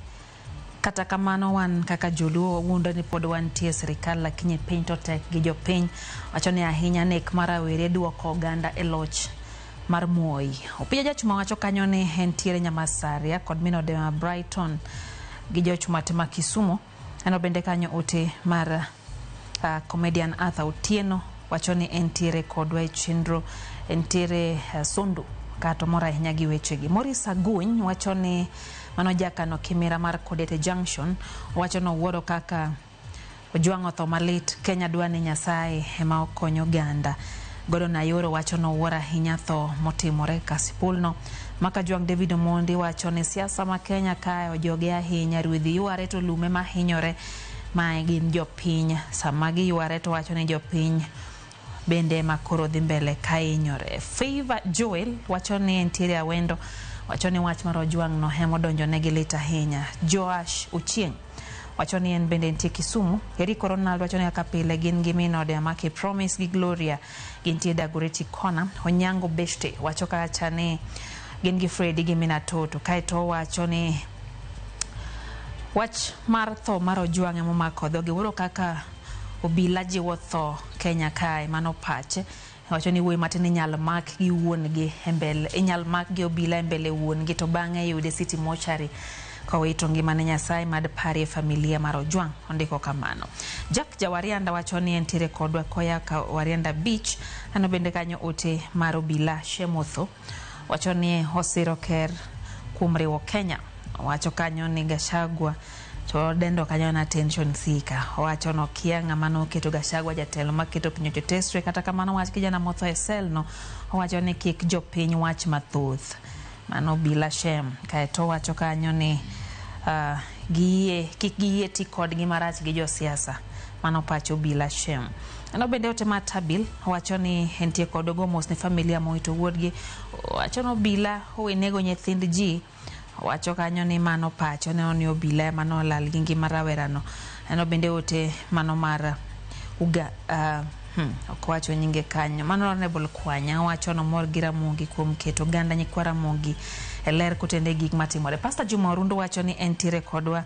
kata kamano wan kaka joluo wawuondo ni pod wantie sirikal lakini piny to tek gi jopiny. Wacho ni ahinya nek mar rawere duoko oganda e loch mar Moi. Opija Jachuma wacho kanyo ni entiere Nyamasaria kod minode ma Brighton gi jochuma te ma Kisumu. Eno bende kanyo ote mar comedian Arthur Otieno wacho ni entiere kodwa e chenro, entiere Sondu kato mor ahinya gi wechegi. Maurice Aguny wacho ni mano jakano kimira mar Kodete Junction wacho ni owuoro kaka Ojwang' otho malit, Kenya dwa ni Nyasaye ema okony oganda. Gordon Ayoro wacho ni owuoro ahinya tho motimore Kasipulno. Maka Jwang' David Omondi wacho ni siasa ma Kenya kae ojoge ahinya, rwedhi yware to lume mahinyore mae gin jopiny. Sama giyware to wacho ni jopiny bende ema koro dhi mbele ka hinyore. Favor Joel wacho ni entiere Awendo, wacho ni wach mar Ojwang' no ema odonjonegi lit ahinya. Joash Ochieng' wacho ni en bende entie Kisumu. Eriko Ronald wacho ni kaka pile gin gi minode Amaki Promise gi Gloria gintie Dagoretti Corner. Onyango Beshte wacho kacha ni gin gi Freddy gi Mina Toto. Kaeto owacho ni Wach mar tho mar Ojwang' emomako dhoge wuoro kaka obila jiwo tho Kenya kae, mano pache. Wacho ni wuoyi matin inyal mak gi wuon-gi e mbele, inyal mak gi obila e mbele wuon-gi to bang'e yude City Mortuary kowito ngimane. Nyasaye mad parie familia mar Ojwang', ondiko kamano. Jack Jawarianda wacho ni entiere kodwa koya ka Warianda Beach. Aneno bende kanyo ote mar obila Shemotho wacho ni osiro ker kuom riwo Kenya. Owacho kanyo ni Gachagua to dendo kanyo na attention seeker. Owacho nokia ng'ama noketo Gachagua jatelo maketo piny ochotesre. Kata kamano wach kijana motho e sel no, owacho ni kik jopiny wach mathoth. Mano obila Shem. Kaeto owacho kanyo ni giyie, kik giyie ti kodgi marach gi josiasa. Mano pach obila Shem. Ano bende ote mar Tabil wacho ni entie kod ogo mos ne familia mowito wuodgi. Owacho ni obila owenego nyithind ji. Owacho kanyo ni mano pache, oneno ni obila ema nolal gi ngima rawerano. Ano bende ote mano mar Uga, ok owacho nyinge kanyo. Mano Honorable Kwanya owacho nomor gi Ramogi kuom keto oganda nyikwa Ramogi e ler kotende gik matimore. Pastor Juma Orundu wacho ni entiere kodwa.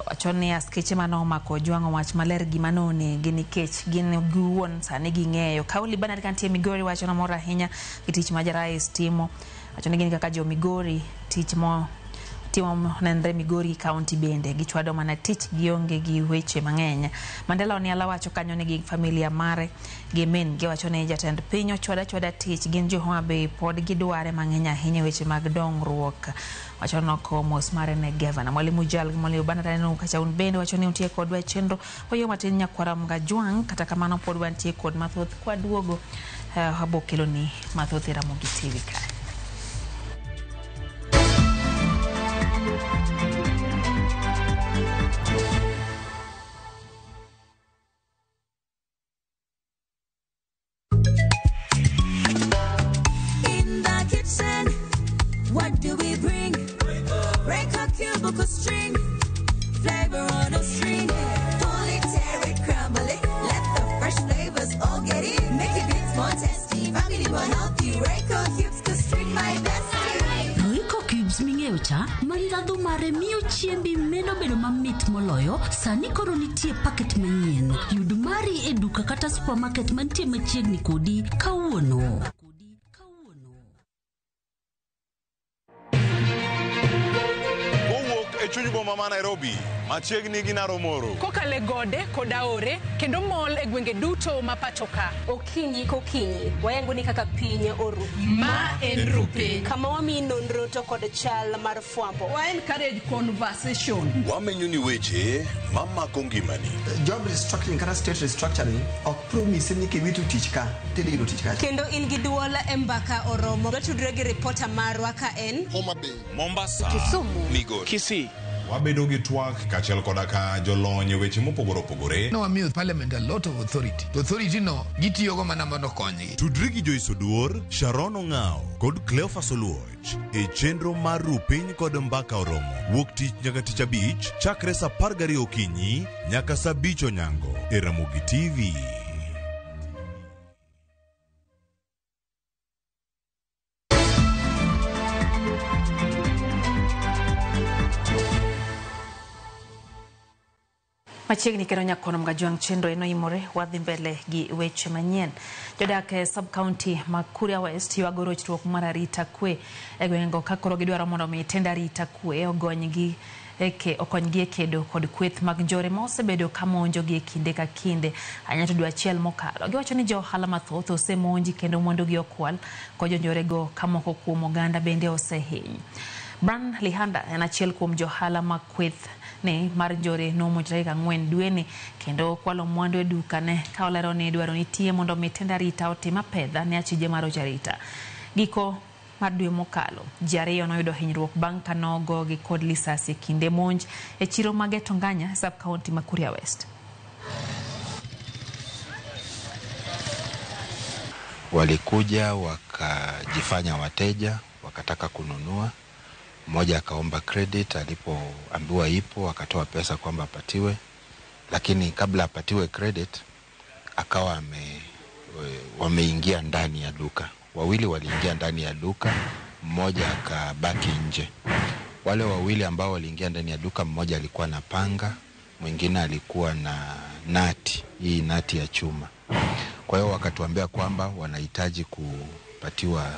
Wacho ni askeche mane omako Ojwang' owach maler gima nonege nikech gin giwuon sani ging'eyo. Kauli Bernard kantie Migori wacho nomor ahinya gi tich ma jarais timo. Wacho ni gin kaka jo Migori tich mo timo nenre Migori County bende gichwado mana tich gionge gi weche mang'eny. Mandela Oniala wacho kanyo ni gi familia mare gi min giwacho ni jatend piny ochwado achwada tich, gin jo Homa Bay pod gidware mang'eny ahinya e weche mag dongruok. Wacho noko mos mare ne gavana. Mwalimu Jal gi Mwalimu Bernard aneno kacha un bende wacho ni untie kodwa e chenro. Wayo matin nyakwara Mgajwang', kata kamano pod wantie kod mathoth kwaduogo wabo keloni mathoth e Ramogi TV kae. In the kitchen, what do we bring? Break a cubicle string, flavor on a string. Pull it, tear it, crumble it. Let the fresh flavors all get in. Make it bits more tasty, family more healthy. Royco cubes, cause string my bestie. Royco cubes ming'eyo cha ma ndhadhu mare miyo chiembi medo bedo mamit moloyo, sani koro nitie paket manyien. Yud mari e duka kata supermarket mantie machiegni kodi kawuono. Kowuok e chuny boma ma Nairobi, machiegni gi Naromoro. Kokalo e gode kod aore kendo mol e gwenge duto ma pacho ka. Okinyi kokinyi wayango ni kaka piny oru. Ma en Rupiny. Kama wamiyi nonro to kod chal mar fwambo. Wa encourage conversation. Wamenyo ni weche mamako ngimani. Job restructuring kata state restructuring ok promise ni kiwito tich ka tidhi yudo tich kacha. Kendo in gi duol e mbaka oromo. Watudre gi ripota marwa ka en Homa Bay, Mombasa, Kisumu, Migori, Kisii. Wabedo gi twak kaachiel koda ka jolony e weche mopogore opogore. Nowamiyo parliament a lot of authority. To authority no gitiyogo mana mondo okonygi. Tudri gi Joyce Oduor, Sharon Ong'ao kod Cleophas Oluoch e chenro mar Rupiny kod Mbaka Oromo. Wuok tich nyaka tich abich chakre saa 12 okinyi nyaka saa 5 onyango e Ramogi TV. Machiegni kendo nyakono Mgajwang' chenro eno imore wadhi mbele gi weche manyien. Jodak e sub county ma Kuria West ywago rochruok mar arita kwe e gwengego ka koro gidwaro mondo mi tend arita kwe ogonygi okonygi e kedo kod kweth mag njore ma osebedo ka monjogi e kinde ka kinde ahinya to dwe achiel mokalo. Giwacho ni jo ohala mathoth osemonji kendo mwandugi okwal kod jonjorego ka moko kuom oganda bende osehiny. Bran Lihanda en achiel kuom johala ma kweth ne mar njore nomonjo tarik 4 dweni kendo kwalo mwandu e dukane ka olero ni dwaro nitie mondo mi tend arita otim apedha ne achije mar arita. Giko mar dwe mokalo, ji ariyo noyudo hinyruok bang' ka nogogi kod lisasi e kinde monj e chiro ma Getonganya, sub county ma Kuria West. Walikuja wakajifanya wateja, wakataka kununua. Mmoja akaomba credit, alipoambiwa ipo akatoa pesa kwamba apatiwe, lakini kabla apatiwe credit akawa wameingia ndani ya duka. Wawili waliingia ndani ya duka, mmoja akabaki nje. Wale wawili ambao waliingia ndani ya duka, mmoja alikuwa na panga, mwingine alikuwa na nati, hii nati ya chuma. Kwa hiyo wakatuambia kwamba wanahitaji kupatiwa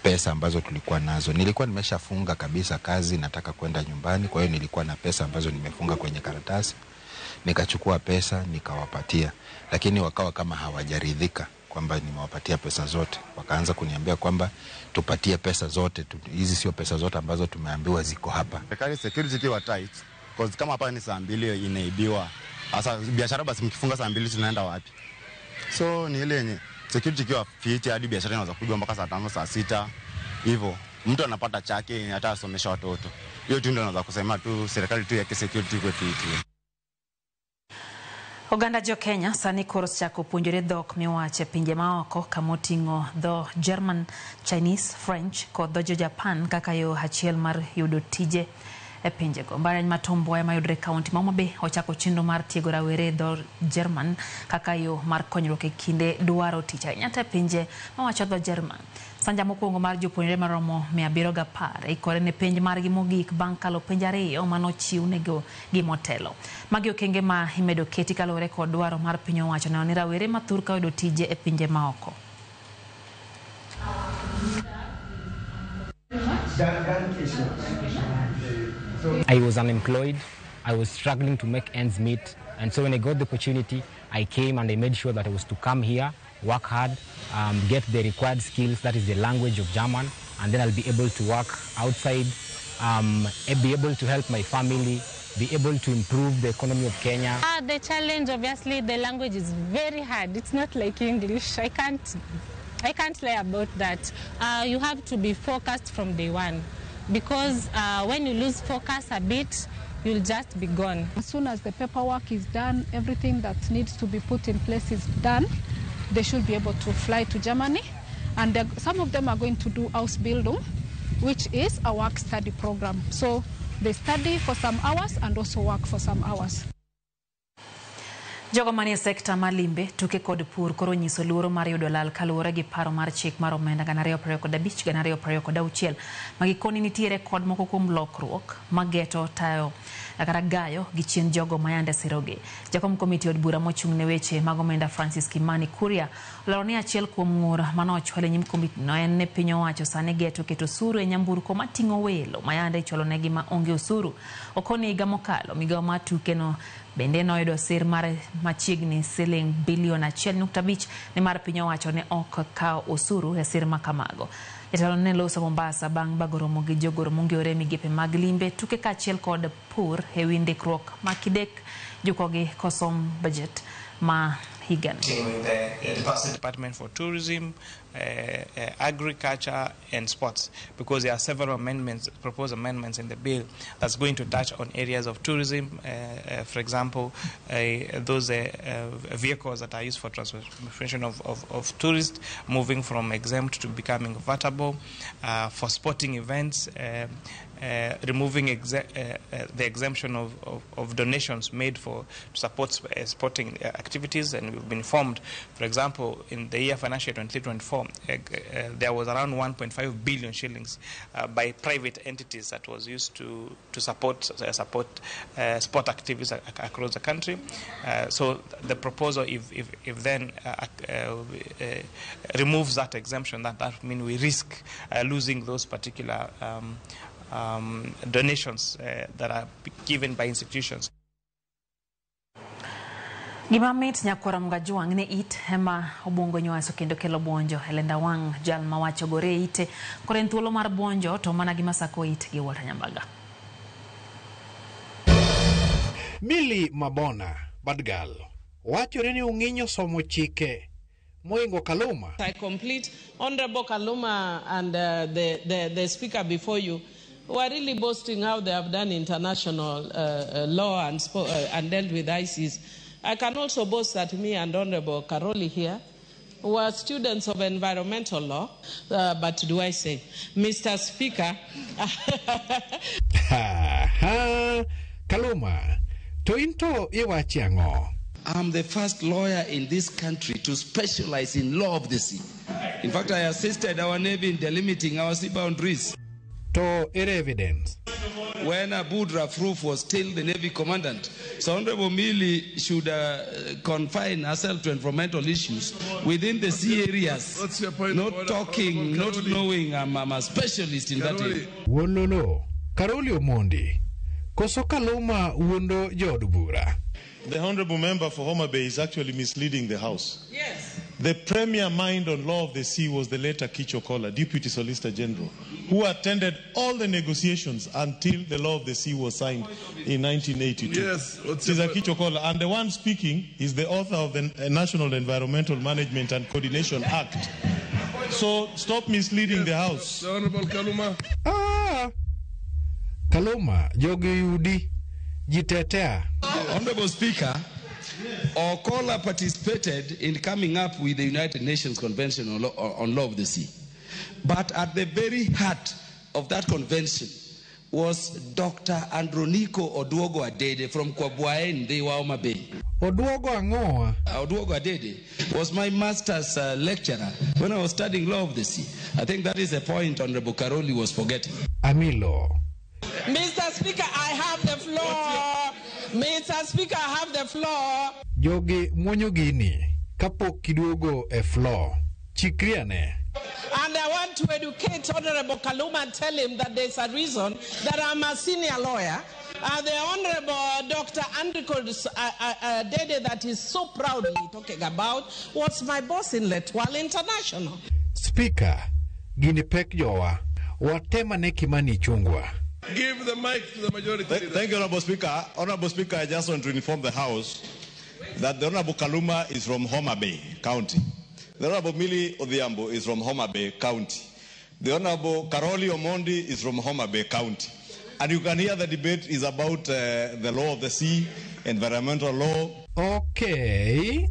pesa ambazo tulikuwa nazo. Nilikuwa nimeshafunga kabisa kazi, nataka kwenda nyumbani. Kwa hiyo nilikuwa na pesa ambazo nimefunga kwenye karatasi, nikachukua pesa nikawapatia, lakini wakawa kama hawajaridhika kwamba nimewapatia pesa zote. Wakaanza kuniambia kwamba tupatie pesa zote, hizi sio pesa zote ambazo tumeambiwa ziko hapa. Serikali security ikiwa tight, cause kama hapa ni saa 2 inaibiwa. Sasa biashara basi mkifunga saa 2 tunaenda wapi? So ni ile yenye security ikiwa fiti hadi biashara inaweza kupigwa mpaka saa 5, saa 6 hivyo. Mtu anapata chake hata asomesha watoto. Hiyo tu ndio naweza kusema tu serikali tu yake security kwa fiti. Oganda jo Kenya sani koro chako puonjore dhok miwacho e pinje maoko kamoting'o dho German, Chinese, French kod dho jo Japan kaka yo achiel mar yudo tije e pinjego. Mbalariany ma Tom Mboya mayudore e kaunti ma Homa Bay ochako chenro mar tiego rawere e dho German kaka yo mar konyruok e kinde dwaro tich ahinya to e pinje mawacho dho German. Sanja mokwongo mar jopuonjre maromo 710 ikore ne penj margi mogik bang' kalo penj 2 manochiwnego gi motelo. Magi okenge ma imedo keti kaluwore kod dwaro mar piny owacho neno ni rawere mathur ka yudo tije e pinje maoko. I was unemployed. I was struggling to make ends meet. And so when I got the opportunity, I came and I made sure that I was to come here, work hard, get the required skills, that is the language of German, and then I'll be able to work outside, be able to help my family, be able to improve the economy of Kenya. The challenge, obviously, the language is very hard. It's not like English. I can't lie about that. You have to be focused from day one, because when you lose focus a bit, you'll just be gone. As soon as the paperwork is done, everything that needs to be put in place is done, they should be able to fly to Germany. And some of them are going to do Ausbildung, which is a work study program. So they study for some hours and also work for some hours. Jogo manie sekta mar limbe, tuke kod pur koro nyiso luoro mar yudo lal kaluwore gi paro mar chik mar omenda 2025 2026 ma gikoni nitiere kod moko kuom lokruok mageto tayo kata gayo gi chien jogo mayande sirogi. Jakom komiti od bura mochung' ne weche mag omenda Francis Kimani Kuria olero ni achiel kuom ng'ur manochwal e nyim komitino en ni piny owacho sani geto keto osuru e nyamburko mating'o welo mayande ichwalonegi ma onge osuru. Okoni higa mokalo migawo mar tukeno bende noyudo sir mar machiegni siling bilion 1.5 nimar piny owacho ne ok kawo osuru e sir makamago. Jatelo ne loso Mombasa bang' bago romo gi jogoro mong'ere migepe mag limbe, tuke kaachiel kod pur ewi ndikruok ma Kidek jukogi kosom budget ma higani. The Department for Tourism, Agriculture and Sports, because there are several amendments, proposed amendments in the bill that's going to touch on areas of tourism, for example, those vehicles that are used for transportation of tourists, moving from exempt to becoming vatable, for sporting events, removing the exemption of donations made for to support sporting activities. And we've been informed, for example, in the year financial 2024, there was around 1.5 billion shillings by private entities that was used to support sport activities across the country. So the proposal, if then removes that exemption, that means we risk losing those particular donations that are given by institutions. Gima mit nyakwara Mgajwang' ne it ema obwongo nywaso kendo kelo buonjo. Elenda wang' jal mawacho gore ite koro en thuolo mar buonjo to mana gima sako it gi Walter Nyambaga. Milly Mabona Badgal wachore ni ung'inyo somo chike moingo Kaluma. I complete Honorable Kaluma and the speaker before you who are really boasting how they have done international law and dealt with ISIS. I can also boast that me and Honorable Karoli here were students of environmental law, but do I say, Mr. Speaker? Ha ha, Kaluma, to into iwachi ang'o? I'm the first lawyer in this country to specialize in law of the sea. In fact, I assisted our Navy in delimiting our sea boundaries. To ere evidence? When Aboud Rafruf was still the Navy commandant. So Honorable Millie should confine herself to environmental issues within the sea areas. What's your point? Not Order, talking, Honorable not Karoli? Knowing I'm a specialist in that area. Wololo, Karoli Omondi, koso Kaluma wuondo jood bura. The honorable member for Homa Bay is actually misleading the House. Yes. The premier mind on law of the sea was the late Akicho Kola, Deputy Solicitor General, who attended all the negotiations until the law of the sea was signed in 1982. Yes, what's It is your Akicho Kola, and the one speaking is the author of the National Environmental Management and Coordination Act. So stop misleading the House. The Honorable Kaluma. Ah, Kaluma, jogi yudi, jitetea. Honorable Speaker, Okola participated in coming up with the United Nations Convention on Law of the Sea. But at the very heart of that convention was Dr. Andronico Oduogo Adede from Kwabwaen, the Homa Bay. Oduogo ang'owa? Oduogo Adede was my master's lecturer when I was studying law of the sea. I think that is the point Honorable Karoli was forgetting. Amilo. Mr. Speaker, I have the floor. Mr. Speaker, I have the floor. Jogi muonyo gini kapok kiduogo e floor. Chikri ane. And I want to educate Honorable Kaluma and tell him that there's a reason that I'm a senior lawyer. The Honorable Dr. Andriko Dede that is so proudly talking about was my boss in L'Etoile International. Speaker, gini pek jowa. Watemane Kimani Ichung'wah. Give the mic to the majority leader. Thank you, Honorable Speaker. Honorable Speaker, I just want to inform the House that the Honorable Kaluma is from Homa Bay County. The Honorable Millie Odhiambo is from Homa Bay County. The Honorable Karoli Omondi is from Homa Bay County. And you can hear the debate is about the law of the sea, environmental law. Okay,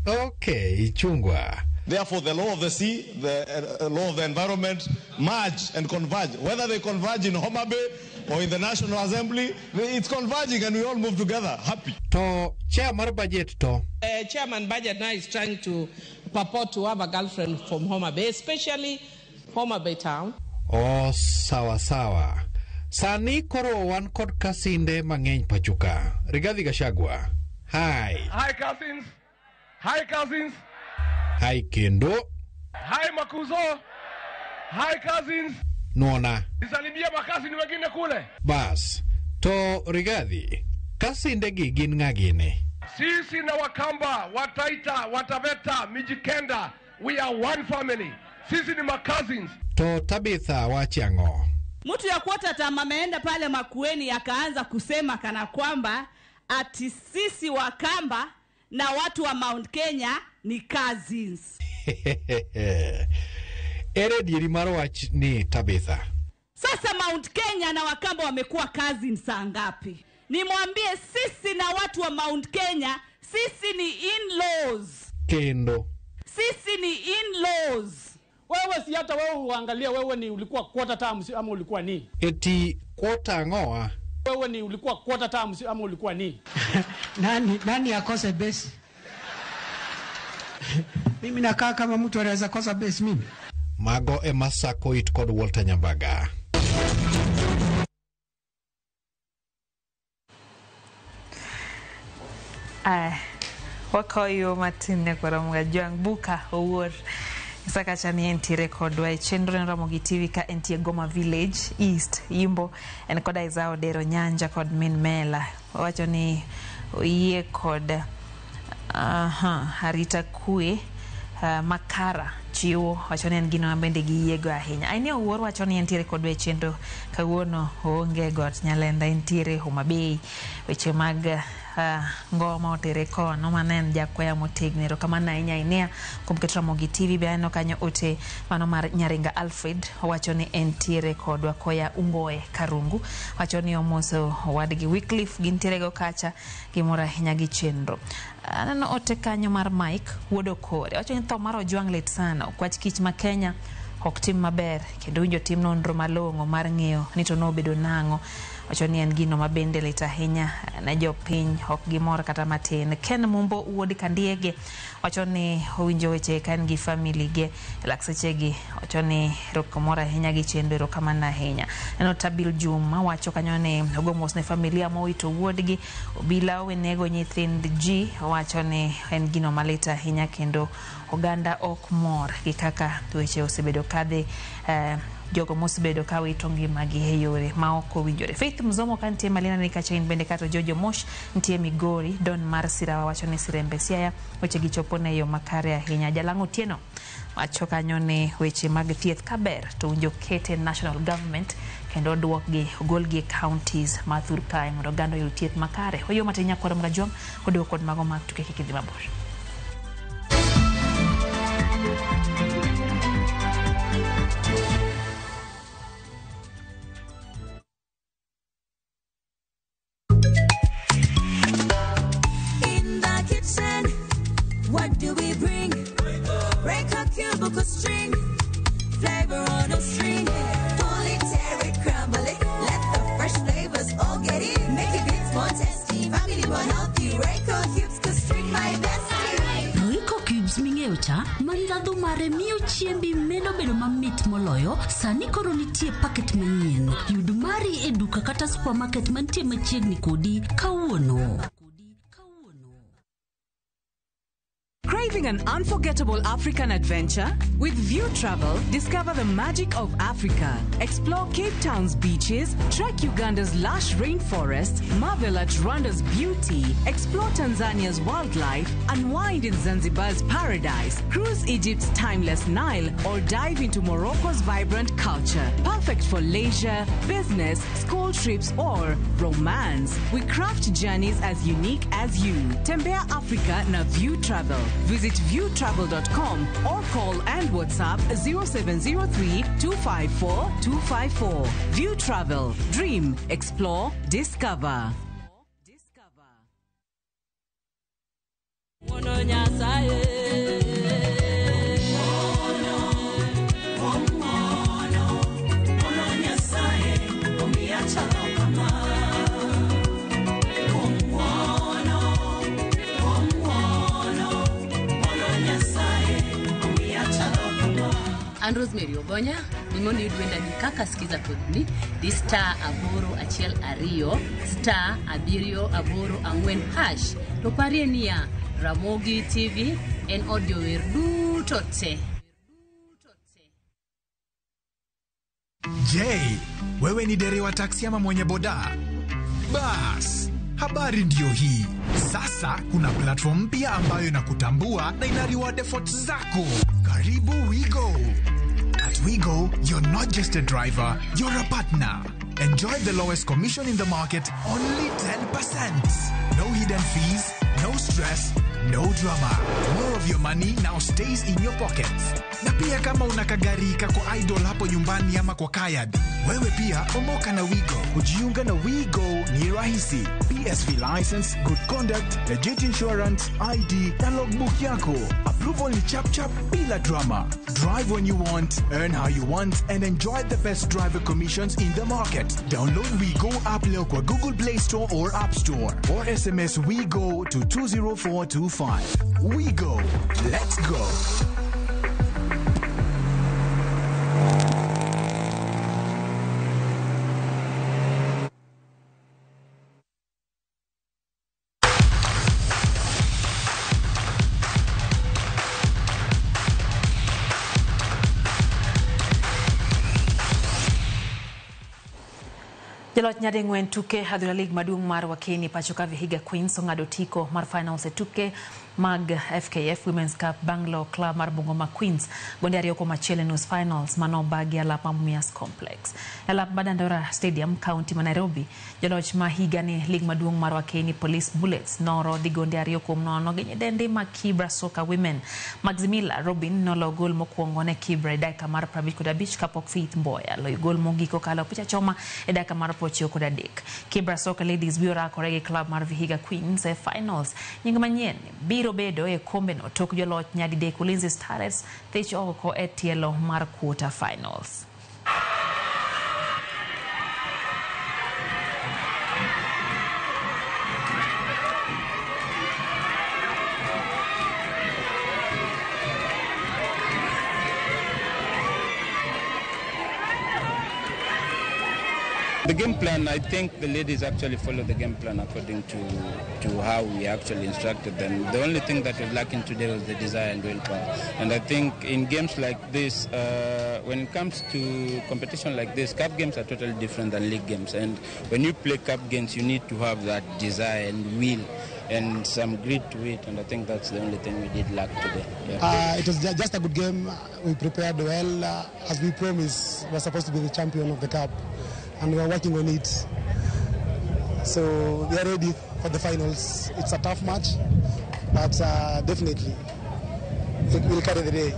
Ichung'wah. Therefore, the law of the sea, the law of the environment merge and converge. Whether they converge in Homa Bay or in the National Assembly, it's converging and we all move together, happy. To chair mar budget to. Chairman Budget now is trying to purport to have a girlfriend from Homa Bay, especially Homa Bay town. Oh, sawa sawa. Sani koro wan kod kasinde mang'eny pachoka. Rigathi Gachagua. Hi. Hi, cousins. Hi, cousins. Hi kendo. Hi, Makuzo. Hi, cousins. Nuona. Nisalimie makazini wengine kule. Bas. To Rigathi, kasinde gi gin ng'a gini? Sisi na Wakamba, Wataita, Wataveta, Mijikenda, we are one family. Sisi ni macousins. To Tabitha wachi ang'o? Mtu ya quarter term ameenda pale Makueni akaanza kusema kana kwamba ati sisi Wakamba na watu wa Mount Kenya ni cousins. Ere dieri mar wach ni Tabitha. Sasa Mount Kenya na Wakamba wamekuwa cousins saa ngapi? Nimwambie sisi na watu wa Mount Kenya, sisi ni in-laws. Kendo. Sisi ni in-laws. Wewe si hata wewe uangalia wewe ni ulikuwa quarter term ama ulikuwa nini? Eti quarter ang'oa? Wewe ni ulikuwa quarter term ama ulikuwa nini? Nani akose base? Mimi nakaa kama mtu anaweza kosa base mimi. Mago ema sako it kod Walter Nyambaga. Aya, wakoyo matin ne koro Jwang' Buka owuor. Sakacha ni entiere kodwa e chenro en Ramogi TV ka entie Goma Village East Yimbo en kod Isaiah Odero Nyanja kod Min Mela. Owacho ni oyie kod arita kwe makara chiwo wacho ni en gino ma bende giyiego ahinya. Aini Owuor wacho ni entiere kodwa e chenro kawuono oonge got Nyalenda entiere Homa Bay weche mag ngoma otere kono mano en jakwaya motegno. Erokamano ahinya Ainea kuom keto Ramogi TV. Be aneno kanyo ote mano mar Nyaringa Alfred owacho ni entiere kodwa koya Ungoe Karungu wacho ni omoso owadgi Wycliffe gintiere go kacha gimor ahinya gi chenro. Aneno ote kanyo mar Mike wuod Okore wacho ni tho mar Ojwang' lit sana okwach kich ma Kenya ok tim maber kendo winjo tim nonro malong'o mar ng'eyo ni to nobedo nang'o. Wacho ni en gino ma bende lit ahinya ne jopiny, ok gimor kata matin. Ken Mumbo wuod Kandiege wacho ni owinjo weche ka en gi family ge e lak sechegi. Wacho ni mor ahinya gi chenro, erokamano ahinya. Neno Tabil Juma wacho kanyo ni ogo mos ne familia mowito wuodgi. Obila owenego nyithind ji, wacho ni en gino malit ahinya kendo oganda ok mor gi kaka weche osebedo kadhi, jogo mosebedo ka wito ngimagi e yore ma ok owinjore. Faith Mzomo ka nitie Malina ni kacha in bende kato Jojo Mosh nitie Migori. Don mar Sirawa wacho ni Sirembe Siaya weche gi chopo ne yo makare ahinya. Jalang'o Otieno wacho kanyo ni weche mag thieth kaber to winjo kete national government kendo duokgi ogolgi e counties ma thur kae mondo oganda oyud thieth makare. Oyo matin nyakwaro Mrajwang' oduogo kod mago mag tuke kik idhi mabor. In the kitchen, what do we bring? Break a cubicle string, flavor on a string. Pull it, tear it, crumble it. Let the fresh flavors all get in. Make it bits more tasty, family more healthy. Royco cubes, cause string my bestie. Royco cubes ming'eyo cha ma ndhadhu mare miyo chiembi medo bedo mamit moloyo, sani koro nitie paket manyien. Yud mari e duka kata supermarket mantie machiegni kodi kawuono. Craving an unforgettable African adventure? With View Travel, discover the magic of Africa. Explore Cape Town's beaches, trek Uganda's lush rainforests, marvel at Rwanda's beauty, explore Tanzania's wildlife, unwind in Zanzibar's paradise, cruise Egypt's timeless Nile, or dive into Morocco's vibrant culture. Perfect for leisure, business, school trips, or romance. We craft journeys as unique as you. Tembea Africa na View Travel. Visit viewtravel.com or call and WhatsApp 0703 254 254. View Travel. Dream, explore, discover. An Rosemary Ogonya, ni mondo iyud wendani kaka Skiza Kodni, di *812 *784#. To parie niya, Ramogi TV en od jower duto te. Je, wewe ni dereva taksi ama mwenye boda? Bas, habari ndiyo hii. Sasa kuna platform mpya ambayo inakutambua na ina reward efforts zako. Karibu WeGo. At WeGo, you're not just a driver, you're a partner. Enjoy the lowest commission in the market, only 10%. No hidden fees, no stress, no drama. More of your money now stays in your pockets. Na pia kama una kagari kako idle hapo nyumbani ama kwa kayad, wewe pia omoka na WeGo. Kujiunga na WeGo ni rahisi. PSV license, good conduct, legit insurance, ID na logbook yako. Approval ni chap chap bila drama. Drive when you want, earn how you want, and enjoy the best driver commissions in the market. Download WeGo app leo kwa Google Play Store or App Store, or SMS WeGo to 20425. WeGo. Let's go. Jaloch nyading'wen tuke adhula League maduong' mar Wakeni pacho ka Vihiga Queens ong'ado otiko mar finals e tuke mag FKF Women's Cup bang' loyo club mar Bungoma Queens gonde 2-1 e nus finals manobagi alap mar Mumias Complex. E alap mar Dandora Stadium, county ma Nairobi, jaloch ma higani League maduong' mar Wakeni Police Bullets norodhi gonde 2-0 gi nyidendi ma Kibra Soka Women. Maximila Robin noloyo gol mokwongo ne Kibra e dakika mar 55 kapok Faith Mboya loyo gol mogik kokalo picha choma e dakika mar 93. Kibra Soka Ladies biro rakore gi club mar Vihiga Queens e finals. Nying manyien biro bedo e kombeno tok joloch nyadidek Ulinzi Starlets thich oko e tielo mar quarter finals. The game plan, I think the ladies actually follow the game plan according to how we actually instructed them. The only thing that was lacking today was the desire and willpower. And I think in games like this, when it comes to competition like this, cup games are totally different than league games. And when you play cup games, you need to have that desire and will and some grit to it. And I think that's the only thing we did lack today. Yeah. It was just a good game. We prepared well. As we promised, we're supposed to be the champion of the cup, and we are working on it. So we are ready for the finals. It's a tough match, but definitely it will carry the day.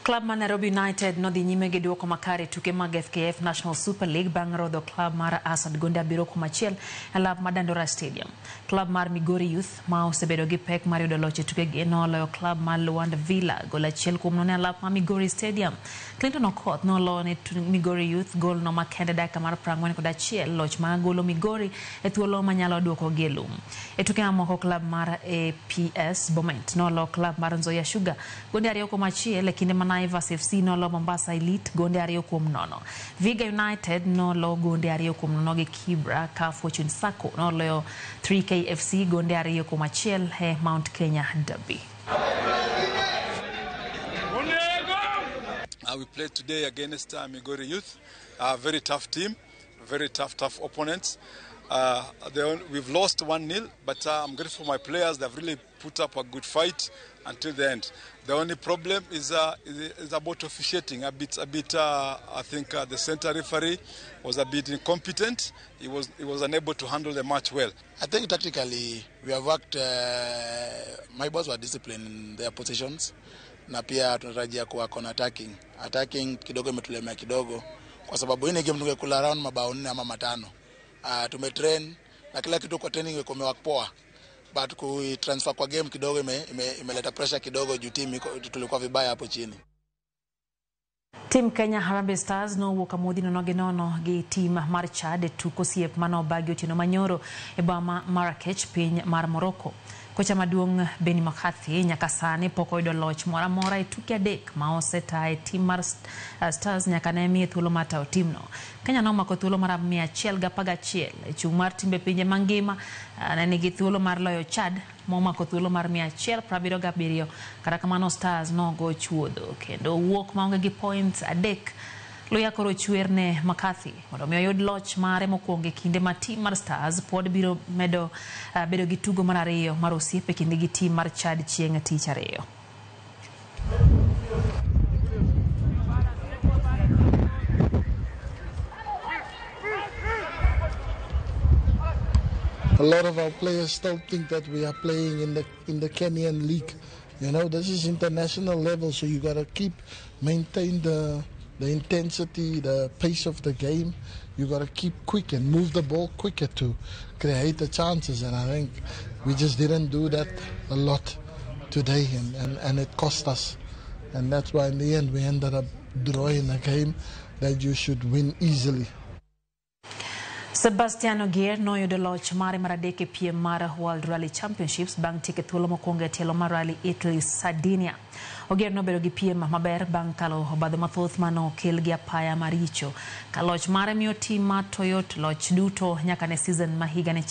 Club mar Nairobi United nodhi nyime gi duoko makare tuke mag FKF National Super League bang' rodho club mar Asad gonde 7-1 e lap mar Dandora Stadium. Club mar Migori Youth ma osebedo gi pek mar yudo loch e tukegi noloyo club mar Luanda Villa gol 1-0 e lap mar Migori Stadium. Clinton Okoth noloyo ne Migori Youth gol no makende dakika mar 41, loch ma golo Migori e thuolo manyalo duoko gi e lum. E tuke mamoko club mar APS Bomet noloyo club mar Nzoia Sugar gonde 2-1 e kinde ma Naivas FC nolo Mombasa Elite gonde 2-0. Viga United nolo gonde 2-0 gi Kibra, ka Fortune Sacco noloyo 3K FC gonde 2-1 e Mount Kenya Derby. We played today against Migori Youth, a very tough team, very tough opponents. We've lost 1-0, but I'm grateful for my players. They've really put up a good fight until the end. The only problem is about officiating. A bit. I think the center referee was a bit incompetent. He was unable to handle the match well. I think tactically we have worked. My boys were disciplined in their positions. Na pia tunatarajia kuwa on attacking. Attacking kidogo imetulemea kidogo kwa sababu hii ni game tungekula round mabao 4 ama 5. Tumetrain na kila kitu kwa training imework poa, but ku transfer kwa game kidogo imeleta pressure kidogo juu team tulikuwa vibaya hapo chini. Team Kenya Harambee Stars nowuok amodhi nono gi nono gi team mar Chad e tuk osiep manobagi otieno manyoro e boma Marrakech piny mar Morocco. Kocha maduong' Benni McCarthy nyaka sani pok oyudo loch moro amora e tuke 3 ma osetaye team mar Stars nyaka ne miye thuolo mar tayo timno. Kenya nomako thuolo mar 111 e chung' mar timbe pinje mangima ne nigi thuolo mar loyo Chad momako thuolo mar 177. Kata kamano Stars nogo chuodho kendo wuok maonge gi points 3. Luya koro chwer ne McCarthy mondo mi oyud loch mare mokwongo e kinde ma team mar Stars pod biro medo bedo gi tugo mar 2 mar osiep e kinde gi team mar Chad chieng' tich ariyo. A lot of our players still think that we are playing in the Kenyan league. You know, this is international level, so you got to maintain the intensity, the pace of the game. You got to keep quick and move the ball quicker to create the chances. And I think we just didn't do that a lot today, and it cost us. And that's why in the end we ended up drawing a game that you should win easily. Sebastian Ogier noyudo loch mare mar 3 e piem mar World Rally Championships bang' tieko thuolo mokwongo e tielo mar Rally Italy Sardinia. Ogier nobedo gi piem maber bang' kalo obadho mathoth manokel gi apaya maricho. Ka loch mare miyo tim mar Toyota loch duto nyaka ne season ma higa ne